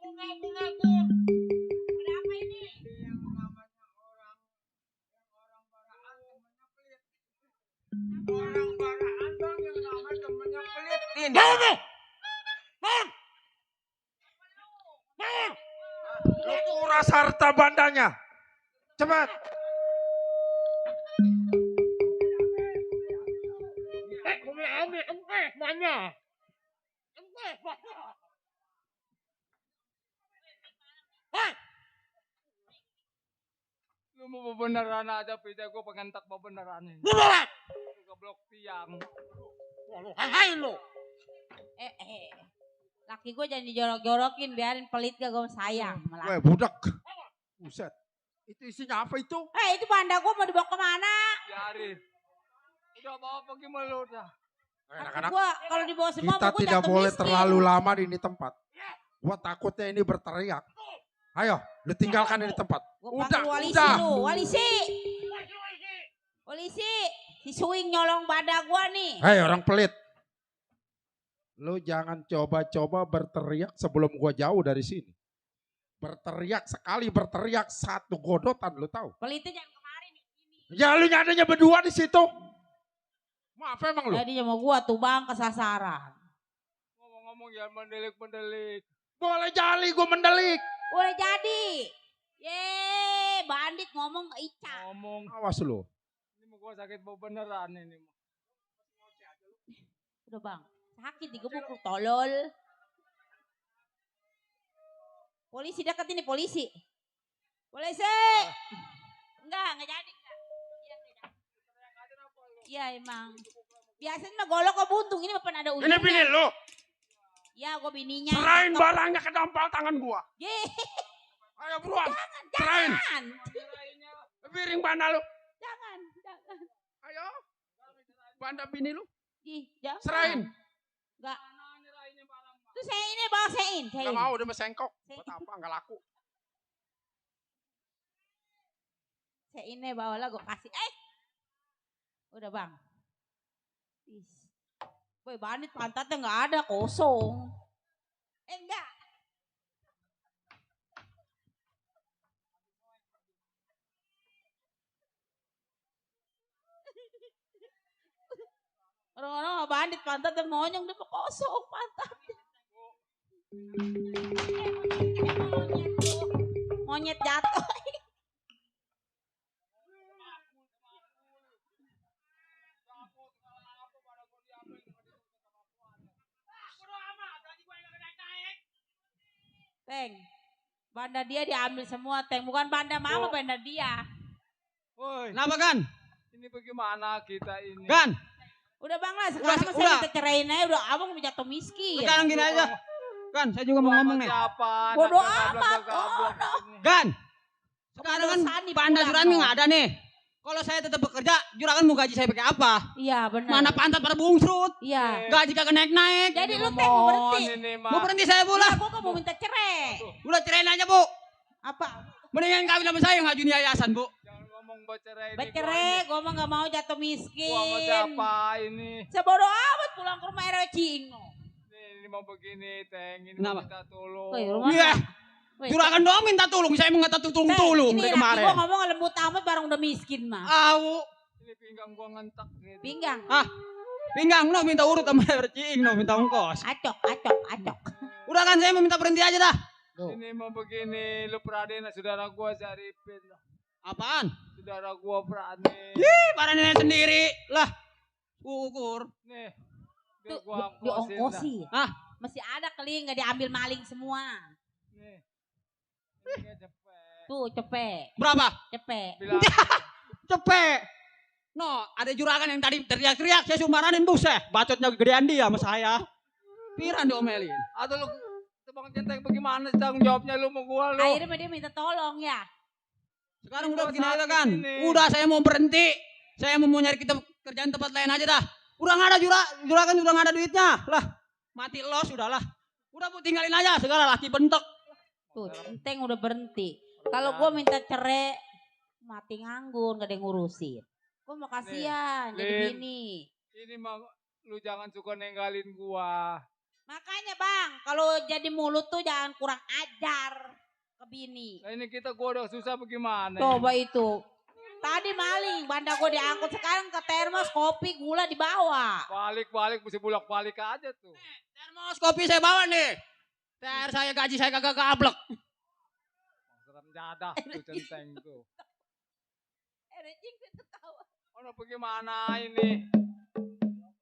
Ada apa ini? Orang baraan bang yang namanya temennya pelit. Ini. Lu kuras harta bandanya. Cepat. Lu mau beneran aja pita gue pengentak beneran ini. Goblok tiang. Laki gue jangan dijorok-jorokin, biarin pelit gak gue sayang. Weh budak. Buset. Itu isinya apa itu? Itu banda gue mau dibawa kemana? Biarin. Udah bawa pergi melu dah. Anak-anak, Gue kalau dibawa semua kita mau gue tidak jatuh boleh miskin. terlalu lama di ini tempat. Gua takutnya ini berteriak. Ayo, lu tinggalkan ini tempat. Gua Udah, panggil walisi udah. lu, walisi. Polisi, si Suing nyolong bada gue nih. Hei orang pelit. Lu jangan coba-coba berteriak sebelum gua jauh dari sini. Berteriak sekali berteriak satu godotan lu tahu. Pelitnya jangan kemari nih. Ya lu nyadanya berdua di situ. Maaf emang lu. Jadi sama gue tuh bang kesasaran. Ngomong-ngomong jangan mendelik-mendelik. Boleh jali gua mendelik. Udah jadi. Yeay, bandit ngomong ke Ica. Ngomong. Awas lu. Ini mau gue sakit bau beneran ini. Udah bang, sakit digebuk lu tolol. Polisi dekat ini, polisi. Polisi. Enggak jadi. Iya emang. Biasanya mah golok ke buntung, ini mah pernah ada ujungnya. Ini bini lu. Ya gue bininya. Serain barangnya ke dampal tangan gua. Yeay. Ayo buruan. Serain. Jangan. Piring banda lu. Jangan. Ayo. Banda bini lu. Jangan. Serain. Enggak. Tuh saya ini bawa sein. Gak mau udah mesengkok. Buat apa gak laku. Saya ini bawa lah gue kasih. Udah bang. Boy bandit pantatnya nggak ada, kosong. Enggak. Orang-orang bandit pantatnya monyong, dia kosong pantatnya. Monyet jatuh. Teng, banda dia diambil semua, Teng. Bukan banda mama, banda dia. Woi, Kenapa Gan? ini bagaimana kita ini? Gan, Udah bang lah, sekarang Udah. saya minta ceraiin aja, udah abang mau jatuh miskin. sekarang gini aja. Gan, saya juga mau ngomong nih. Siapa? Bodoh Anak amat, gablok ini. Gan, sekarang kan Dosa nih, panda pulang juragan dong. nggak ada nih. Kalau saya tetap bekerja, juragan mau gaji saya pakai apa? Iya benar. Mana pantat pada bungsrut, Iya. gaji kagak naik-naik. Jadi lu Teng mau berhenti. Ini mah. Mau berhenti saya Lah, pula. gua kan mau minta cerai. Udah cerain aja bu. Apa? Mendingan kawin sama saya ngajuin yayasan bu. Jangan ngomong bercerai. ini, Bercerai, gua mah gak mau jatuh Gua sama miskin. siapa ini? Sebodoh amat pulang ke rumah RW Cing. Ini mau begini, Teng. Ini Kenapa? mau minta tolong. Woi, rumah. Iya, Woi, juragan doang minta tolong. Saya mau nggak tolong ini dari laki kemarin. gua ngomong lembut amat barang udah miskin mah. Au, Ini pinggang gua ngentak gitu. Pinggang. pinggang no minta urut sama Cing no minta ongkos. Acok. Udah kan saya mau minta berhenti aja dah. Ini mau begini, lu Pradena, saudara gua si Arifin. Apaan? Saudara gua Pradena. Ih, para nenek sendiri lah. Ukur. Nih, biar Tuh, gua diongkosi. Hah? Masih ada kali nggak diambil maling semua. Nih. Ini cepet. Tuh cepet. Berapa? Cepet. Bilang Cepet. No, ada juragan yang tadi teriak-teriak, saya sumaranin buset. Bacotnya gedean dia sama saya. Piran diomelin. atau lu Bang Centeng bagaimana sih tanggung jawabnya lu mau gua lu? Akhirnya dia minta tolong ya. Sekarang udah Gua begini aja sakit kan. ini. Udah saya mau berhenti. Saya mau nyari kita kerjaan tempat lain aja dah. Udah nggak ada juragan udah nggak ada duitnya. Lah, mati los udahlah. Udah bu tinggalin aja segala laki bentok. Tuh, Centeng udah berhenti. Kalau gua minta cerai, mati nganggur, gak ada yang ngurusin. Gua mau kasihan jadi Lin. bini. Ini mah lu jangan suka nenggalin gua. Makanya bang, kalau jadi mulut tuh jangan kurang ajar ke bini. Nah ini gua udah susah bagaimana? Coba itu. Tadi maling, banda gue diangkut, sekarang ke termos kopi gula dibawa. Balik mesti bolak-balik aja tuh. Termos kopi saya bawa nih. THR saya gaji saya kagak gablek. Serem jadah tuh centeng tuh. Recing ketawa. Oh bagaimana ini?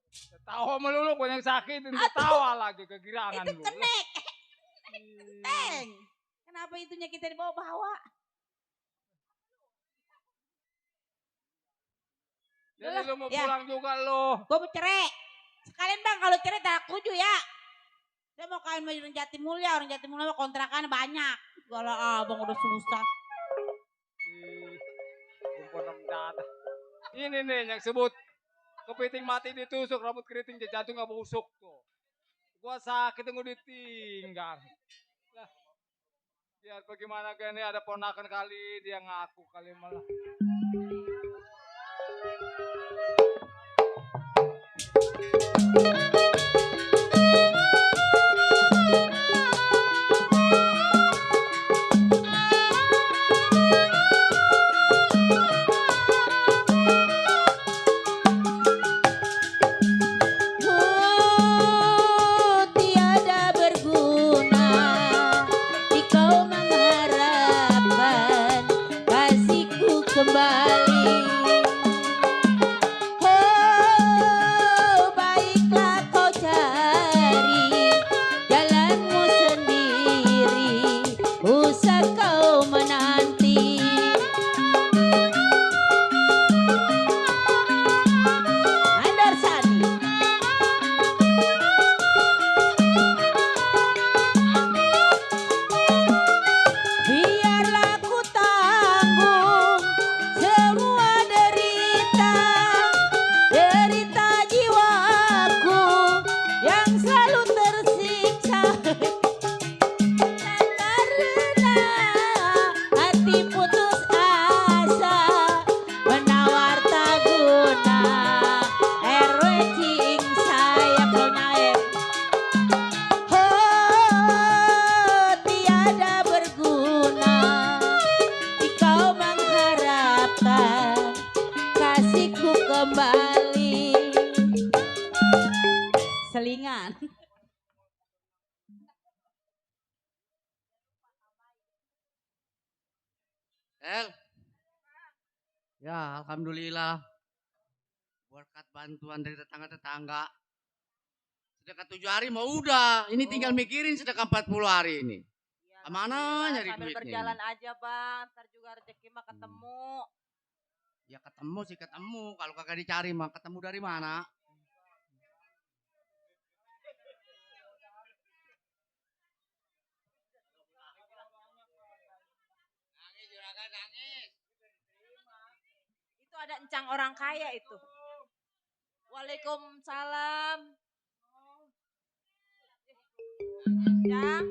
Ketawa melulu gue yang sakit, ketawa lagi kegirangan Itu lu. kenek. Kenteng. Kenapa itunya kita dibawa-bawa? Jadi lu mau Ya. pulang juga lu. Gue mau cerai. Sekalian bang kalau cerai tak setuju ya. Saya mau kawin sama orang Jatimulya kontrakan banyak. Kalau abang udah susah. Kumpulan dada. Ini nih yang sebut kepiting mati ditusuk, rambut keriting jantung gak busuk tuh. Gua sakit tunggu ditinggal. Lah, biar bagaimana gini ada ponakan kali dia ngaku kali malah. Tiada berguna jika kau mengharapkan kasihku kembali. Oh, baiklah kau cari jalanmu sendiri, usah kau menanti. Andar Sani. Biarlah ku tanggung semua derita jiwaku yang selalu tersiksa. Karena hati putus asa menawar tak guna. Cing saya kenaik. Oh, tiada berguna jika kau mengharapkan kasihku kembali. Selingan. El. Ya, alhamdulillah. Berkat bantuan dari tetangga-tetangga. Sedekah 7 hari mau udah. Ini tinggal mikirin sedekah 40 hari ini. Kemana nyari Sambil duitnya berjalan ini? aja bang, ntar juga rezeki mah ketemu. Ya ketemu sih ketemu. Kalau kagak dicari mah ketemu dari mana? Itu ada encang orang kaya itu. Waalaikumsalam. Ya.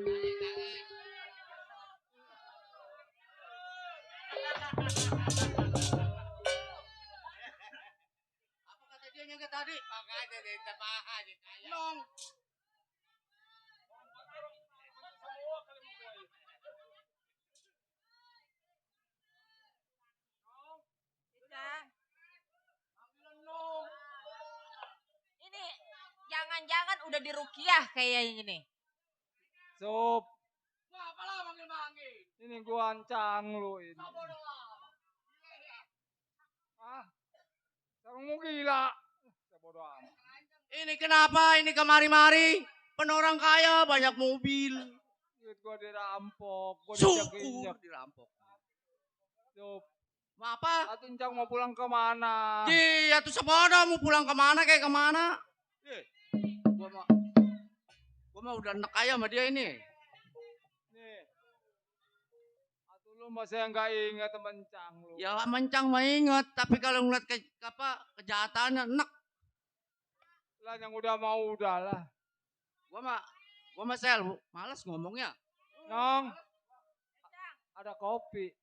Apa kata dia nyangka tadi? Makanya dari tebahan Nong. Ini jangan-jangan udah dirukiah kayaknya nih. Sup, Wah, apalah manggil-manggil. ini gua ancang lu ini. Ah, sekarang mau gila. Bodoh amat. Ini kenapa? Ini kemari-mari. Penorang kaya banyak mobil. Duit gua dirampok, gua Syukur dijak-injak. dirampok. Sup, Mau apa? atuh encang mau pulang kemana? Iya tuh sepeda mau pulang kemana kayak kemana? Gua mah udah enak kaya sama dia ini. Nih, atuh lu masih nggak ingat mencang lu. Ya mencang mah inget, tapi kalau ngeliat kejahatannya enak. Lah yang udah mau udahlah. Gua mah sel, malas ngomongnya. Nong, ada kopi.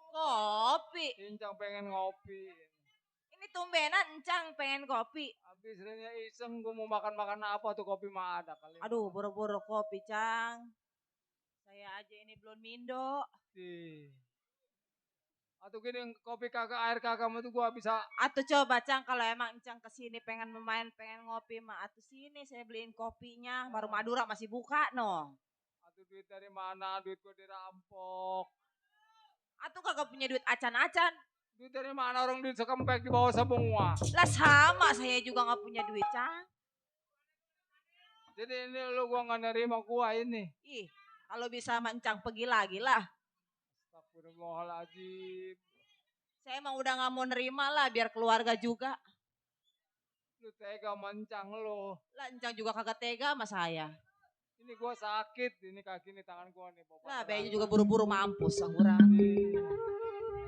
Kopi. Incang pengen ngopi. Ini tumbenan Encang pengen kopi. Habis Renya iseng gue mau makan-makan apa tuh kopi mah ada kali. Aduh, boro-boro kopi, Cang. Saya aja ini belum mindo. Atau gini kopi kagak air kagak mah tuh gue bisa. Atuh coba, Cang, kalau emang Encang kesini pengen main, pengen ngopi mah. Atuh sini saya beliin kopinya. Baru Madura masih buka, no. Atau duit dari mana? Duit gue dirampok. Atuh kagak punya duit acan-acan. Duit dari mana orang duit sekempek di bawah semua. Lah sama, saya juga gak punya duit, Cang. Jadi ini lu gua gak nerima gua ini. Ih, kalau bisa sama Encang pergi lagi lah. Astagfirullahaladzim. Saya emang udah gak mau nerima lah, biar keluarga juga. Lu tega mencang lo. Lah Encang juga kagak tega sama saya. Ini gua sakit, ini kaki nih tangan gua nih. Lah Bayu juga buru-buru mampus, angguran.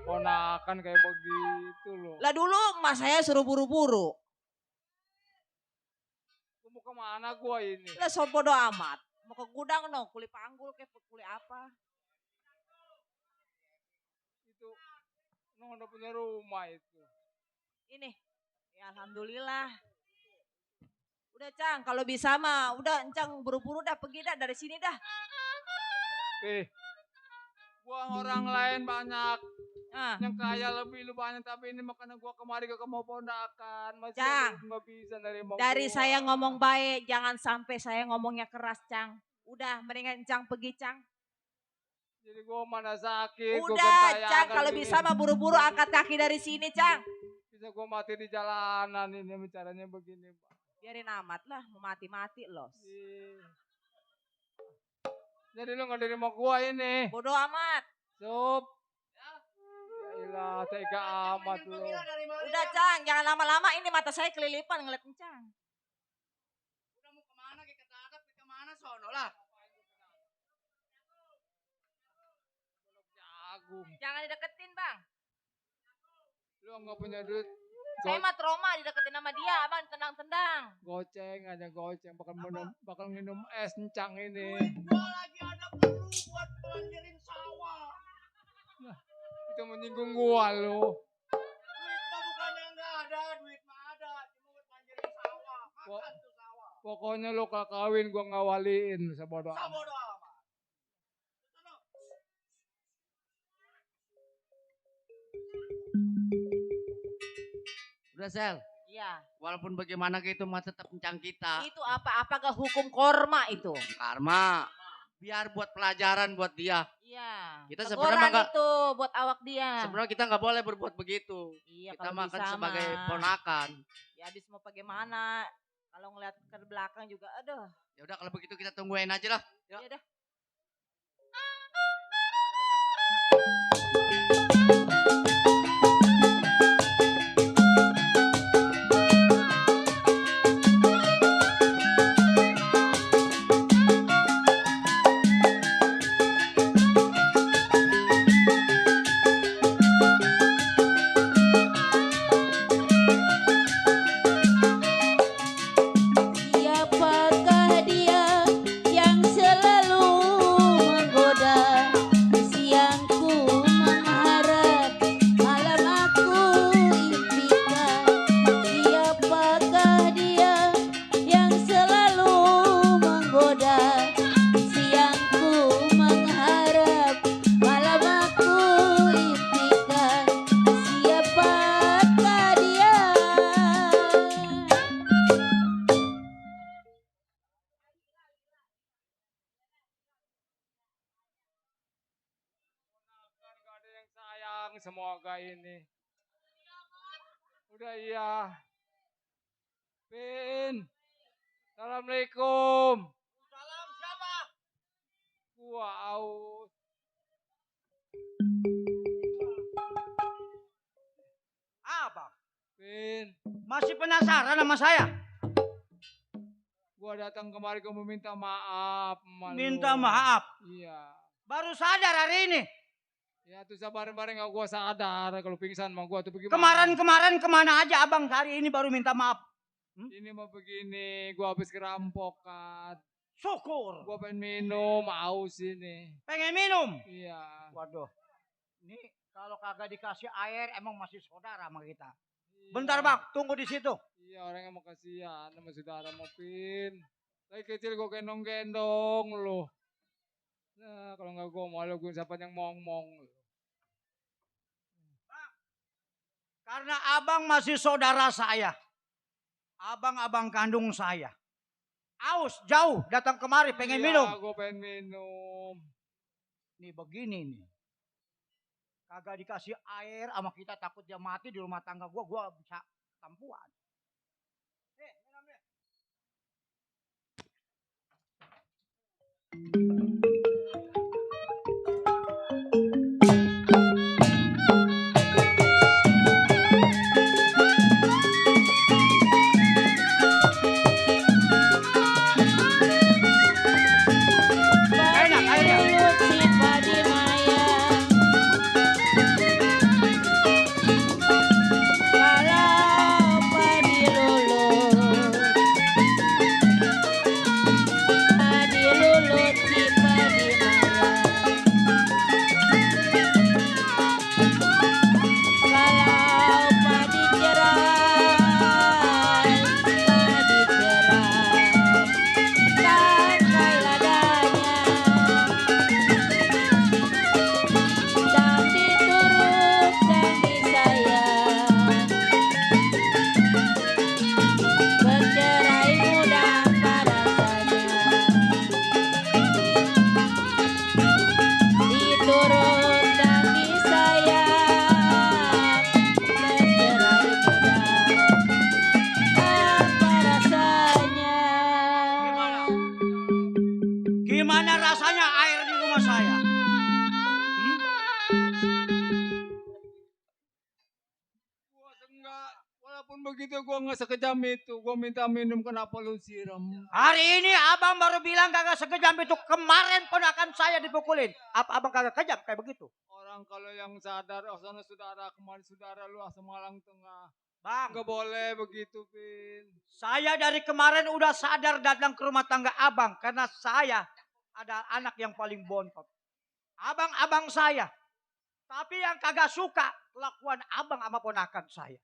Ponakan kayak begitu loh. Lah dulu emak saya suruh buru-buru. Gua mau kemana gua ini? Lah so bodo amat. Mau ke gudang no, kuli panggul kayak kuli apa. Itu, no udah punya rumah itu. Ini, ya alhamdulillah. Udah Cang, kalau bisa mah, udah Encang buru-buru dah pergi dah dari sini dah. Gua orang lain banyak. Ah. Yang kaya lebih lu banyak, tapi ini makanya gua kemari ke mau pondakan. Masih Cang, nggak bisa nerima dari gua. saya ngomong baik, jangan sampai saya ngomongnya keras, Cang. Udah, mendingan Cang pergi, Cang. Jadi gua mana sakit. Udah, Cang, kalau bisa mah buru-buru angkat kaki dari sini, Cang. Bisa gua mati di jalanan ini caranya begini, Pak. Biarin amat lah, mau mati-mati loh. Jadi lu nggak nerima gua ini. Bodoh amat. Sup. Yaelah, tega amat lu. Udah, Cang, jangan lama-lama, ini mata saya kelilipan ngeliat Encang. Udah mau kemana ke Ketadap, ke kemana sono lah. Jagung. Jangan dideketin, Bang. Lu nggak punya duit. Saya mah trauma dideketin sama dia, Abang tendang-tendang. Goceng aja goceng, bakal minum es Encang ini. Gua lagi ada perlu buat banjirin sawah. Itu menyinggung gua lu. Duit mah bukannya nggak ada, duit mah ada. Cuma buat banjirin sawah. Makan tuh sawah. Pokoknya lu kalau kawin gua ngawaliin sebodoh. Sabodo amat. Udah Sel, Iya. walaupun bagaimana gitu mah tetap Encang kita. Itu apa-apakah hukum korma itu? Karma. Biar buat pelajaran buat dia. Iya. Kita Teguran sebenarnya nggak- itu buat awak dia. Sebenarnya kita nggak boleh berbuat begitu. Iya, Kita kalau makan bisa sebagai mah. ponakan. Ya habis mau bagaimana? Kalau ngeliat ke belakang juga, aduh. Ya udah kalau begitu kita tungguin aja lah. Ya udah. Siapakah dia yang selalu menggoda? Siangku mengharap, malam aku impikan. Siapakah dia yang selalu menggoda? Siangku mengharap, malam aku impikan. Siapakah dia? Kan gak ada yang sayang semoga ini. Udah iya. Pin. Assalamualaikum. Salam siapa? Gua aus. Abang. Pin. Masih penasaran sama saya? Gua datang kemari gua meminta maaf. sama lu. Minta maaf. Iya. Baru sadar hari ini. Ya tuh bareng-bareng gak gua sadar kalau pingsan sama gua tuh bagaimana. Kemarin-kemarin kemana aja abang? Hari ini baru minta maaf. Ini mah begini, gua habis kerampokan. Syukur. Gua pengen minum, aus ini. Pengen minum? Iya. Waduh. Ini kalau kagak dikasih air emang masih saudara sama kita. Bentar bang, tunggu di situ. Iya, orang yang mau kasihan sama saudara mau Pin. Dari kecil gue gendong-gendong loh. Nah, kalau nggak gue malu gue siapa yang mong-mong. Karena abang masih saudara saya. Abang-abang kandung saya. Aus, jauh, datang kemari pengen minum. Iya, gue pengen minum. Nih begini nih. Kagak dikasih air sama kita takut dia mati di rumah tangga gua bisa tampuan. Minum deh. Enak airnya. Gimana rasanya air di rumah saya? Gua enggak, walaupun begitu gue nggak sekejam itu. Gue minta minum, kenapa lu siram? Hari ini abang baru bilang kagak sekejam itu. Kemarin ponakan saya dipukulin. Apa abang kagak kejam kayak begitu? Orang kalau yang sadar, oh sana saudara, kemarin saudara lu asal Malang Tengah. Bang, Nggak boleh begitu, Pin. saya dari kemarin udah sadar datang ke rumah tangga abang. Karena saya ada anak yang paling bontot. Abang-abang saya. Tapi yang kagak suka kelakuan abang sama ponakan saya.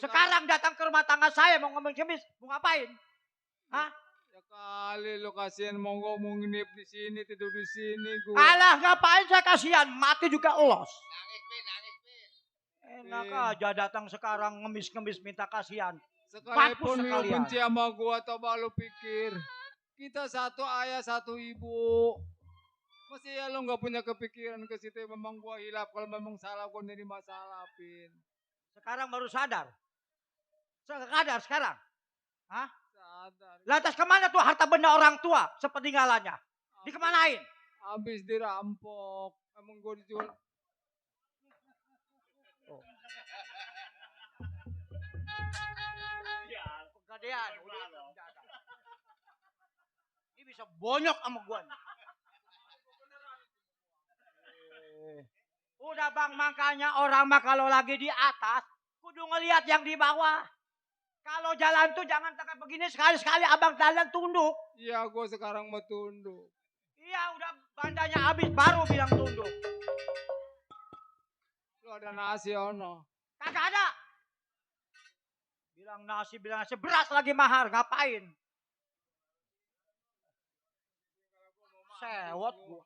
Sekarang datang ke rumah tangga saya mau ngomong semis. Mau ngapain? Hah? Ya kali lu kasihan monggo mau nginep di sini, tidur di sini gua. Alah ngapain saya kasihan. Mati juga elos. Enak aja datang sekarang ngemis-ngemis minta kasihan. Sekalipun Mampus lu sekalian. benci sama gua, coba lu pikir. Kita satu ayah, satu ibu. Masih ya lu gak punya kepikiran ke situ, memang gua hilap. Kalau memang salah, gua jadi masalah, Pin. Sekarang baru sadar. Sadar sekarang. Hah? Sadar. Lantas kemana tuh harta benda orang tua sepeninggalannya? Dikemanain? Habis dirampok. Emang gua dijual. Pegadean. Ini bisa bonyok sama gua nih. Udah bang, makanya orang mah kalau lagi di atas kudu ngelihat yang di bawah. Kalau jalan tuh jangan tegak begini, sekali-sekali abang jalan tunduk. Iya, gua sekarang mau tunduk. Iya, udah bandanya habis baru bilang tunduk. Lu ada nasi ono. Kagak ada. Bilang nasi, beras lagi mahal, ngapain? Sewot gua.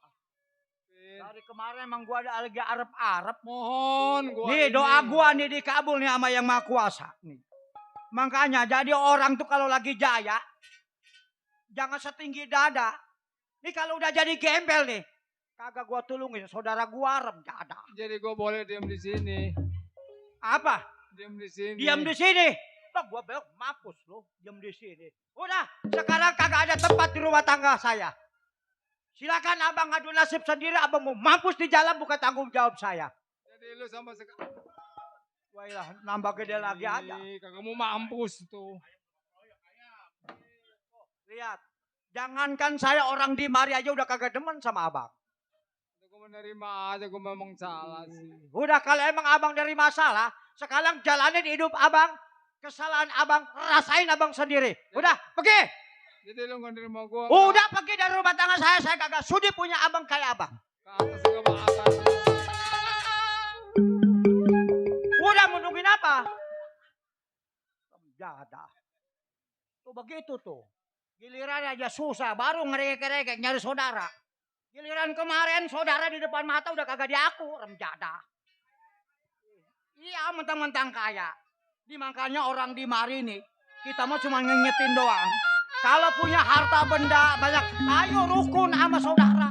Dari kemarin emang gua ada lagi arep-arep. Mohon gua. Nih doa gua nih dikabul nih sama yang Maha Kuasa nih. Makanya jadi orang tuh kalau lagi jaya jangan setinggi dada. Nih kalau udah jadi gembel nih, kagak gua tulungin saudara gua rem ada. Jadi gua boleh diam di sini. Apa? Diam di sini. Diam di sini. Lah gua belok mampus lo, diam di sini. Udah, sekarang kagak ada tempat di rumah tangga saya. Silakan abang adu nasib sendiri, abang mau mampus di jalan bukan tanggung jawab saya. Jadi lu sama sekarang. Wah, nambah gede lagi aja. Kagak mau mampus tuh. Lihat, jangankan saya orang di mari aja udah kagak demen sama abang. Gue menerima aja, gue memang salah sih. Udah kalau emang abang dari masalah, sekarang jalanin hidup abang, kesalahan abang, rasain abang sendiri. Udah, pergi. Jadi lu gak nerima gue. Udah pergi dari rumah tangga saya kagak sudi punya abang kayak abang. Ke atas ke atas. Udah mau nungguin apa? jadah. Tuh begitu tuh. Giliran aja susah, baru ngeregek-regek nyari saudara. Giliran kemarin saudara di depan mata udah kagak diaku, rem jadah. Iya, mentang-mentang kaya. Makanya orang di mari nih, kita mah cuma ngingetin doang. Kalau punya harta benda banyak, ayo rukun sama saudara.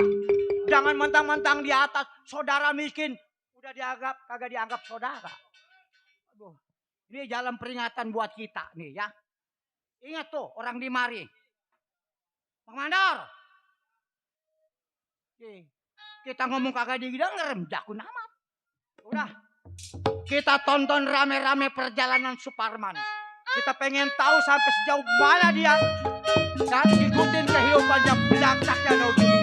Jangan mentang-mentang di atas, saudara miskin, udah kagak dianggap saudara. Aduh, ini jalan peringatan buat kita nih ya. Ingat tuh orang di mari. Bang Mandor. Kita ngomong kagak didengar, jakun amat. Udah. Kita tonton rame-rame perjalanan Suparman. Kita pengen tahu sampai sejauh mana dia. Dan ikutin kehidupannya belakangnya Naujumi.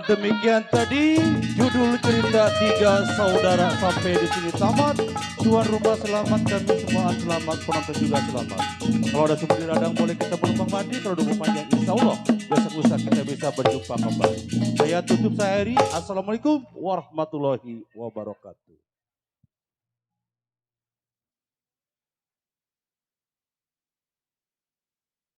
Demikian tadi judul cerita Tiga Saudara sampai di sini tamat. Tuan rumah selamat, kami semua selamat, penonton juga selamat. Kalau ada sumber radang boleh kita berumpang mandi. Kalau udah panjang insya Allah besok lusa kita bisa berjumpa kembali. Saya tutup, saya Heri. Assalamualaikum warahmatullahi wabarakatuh.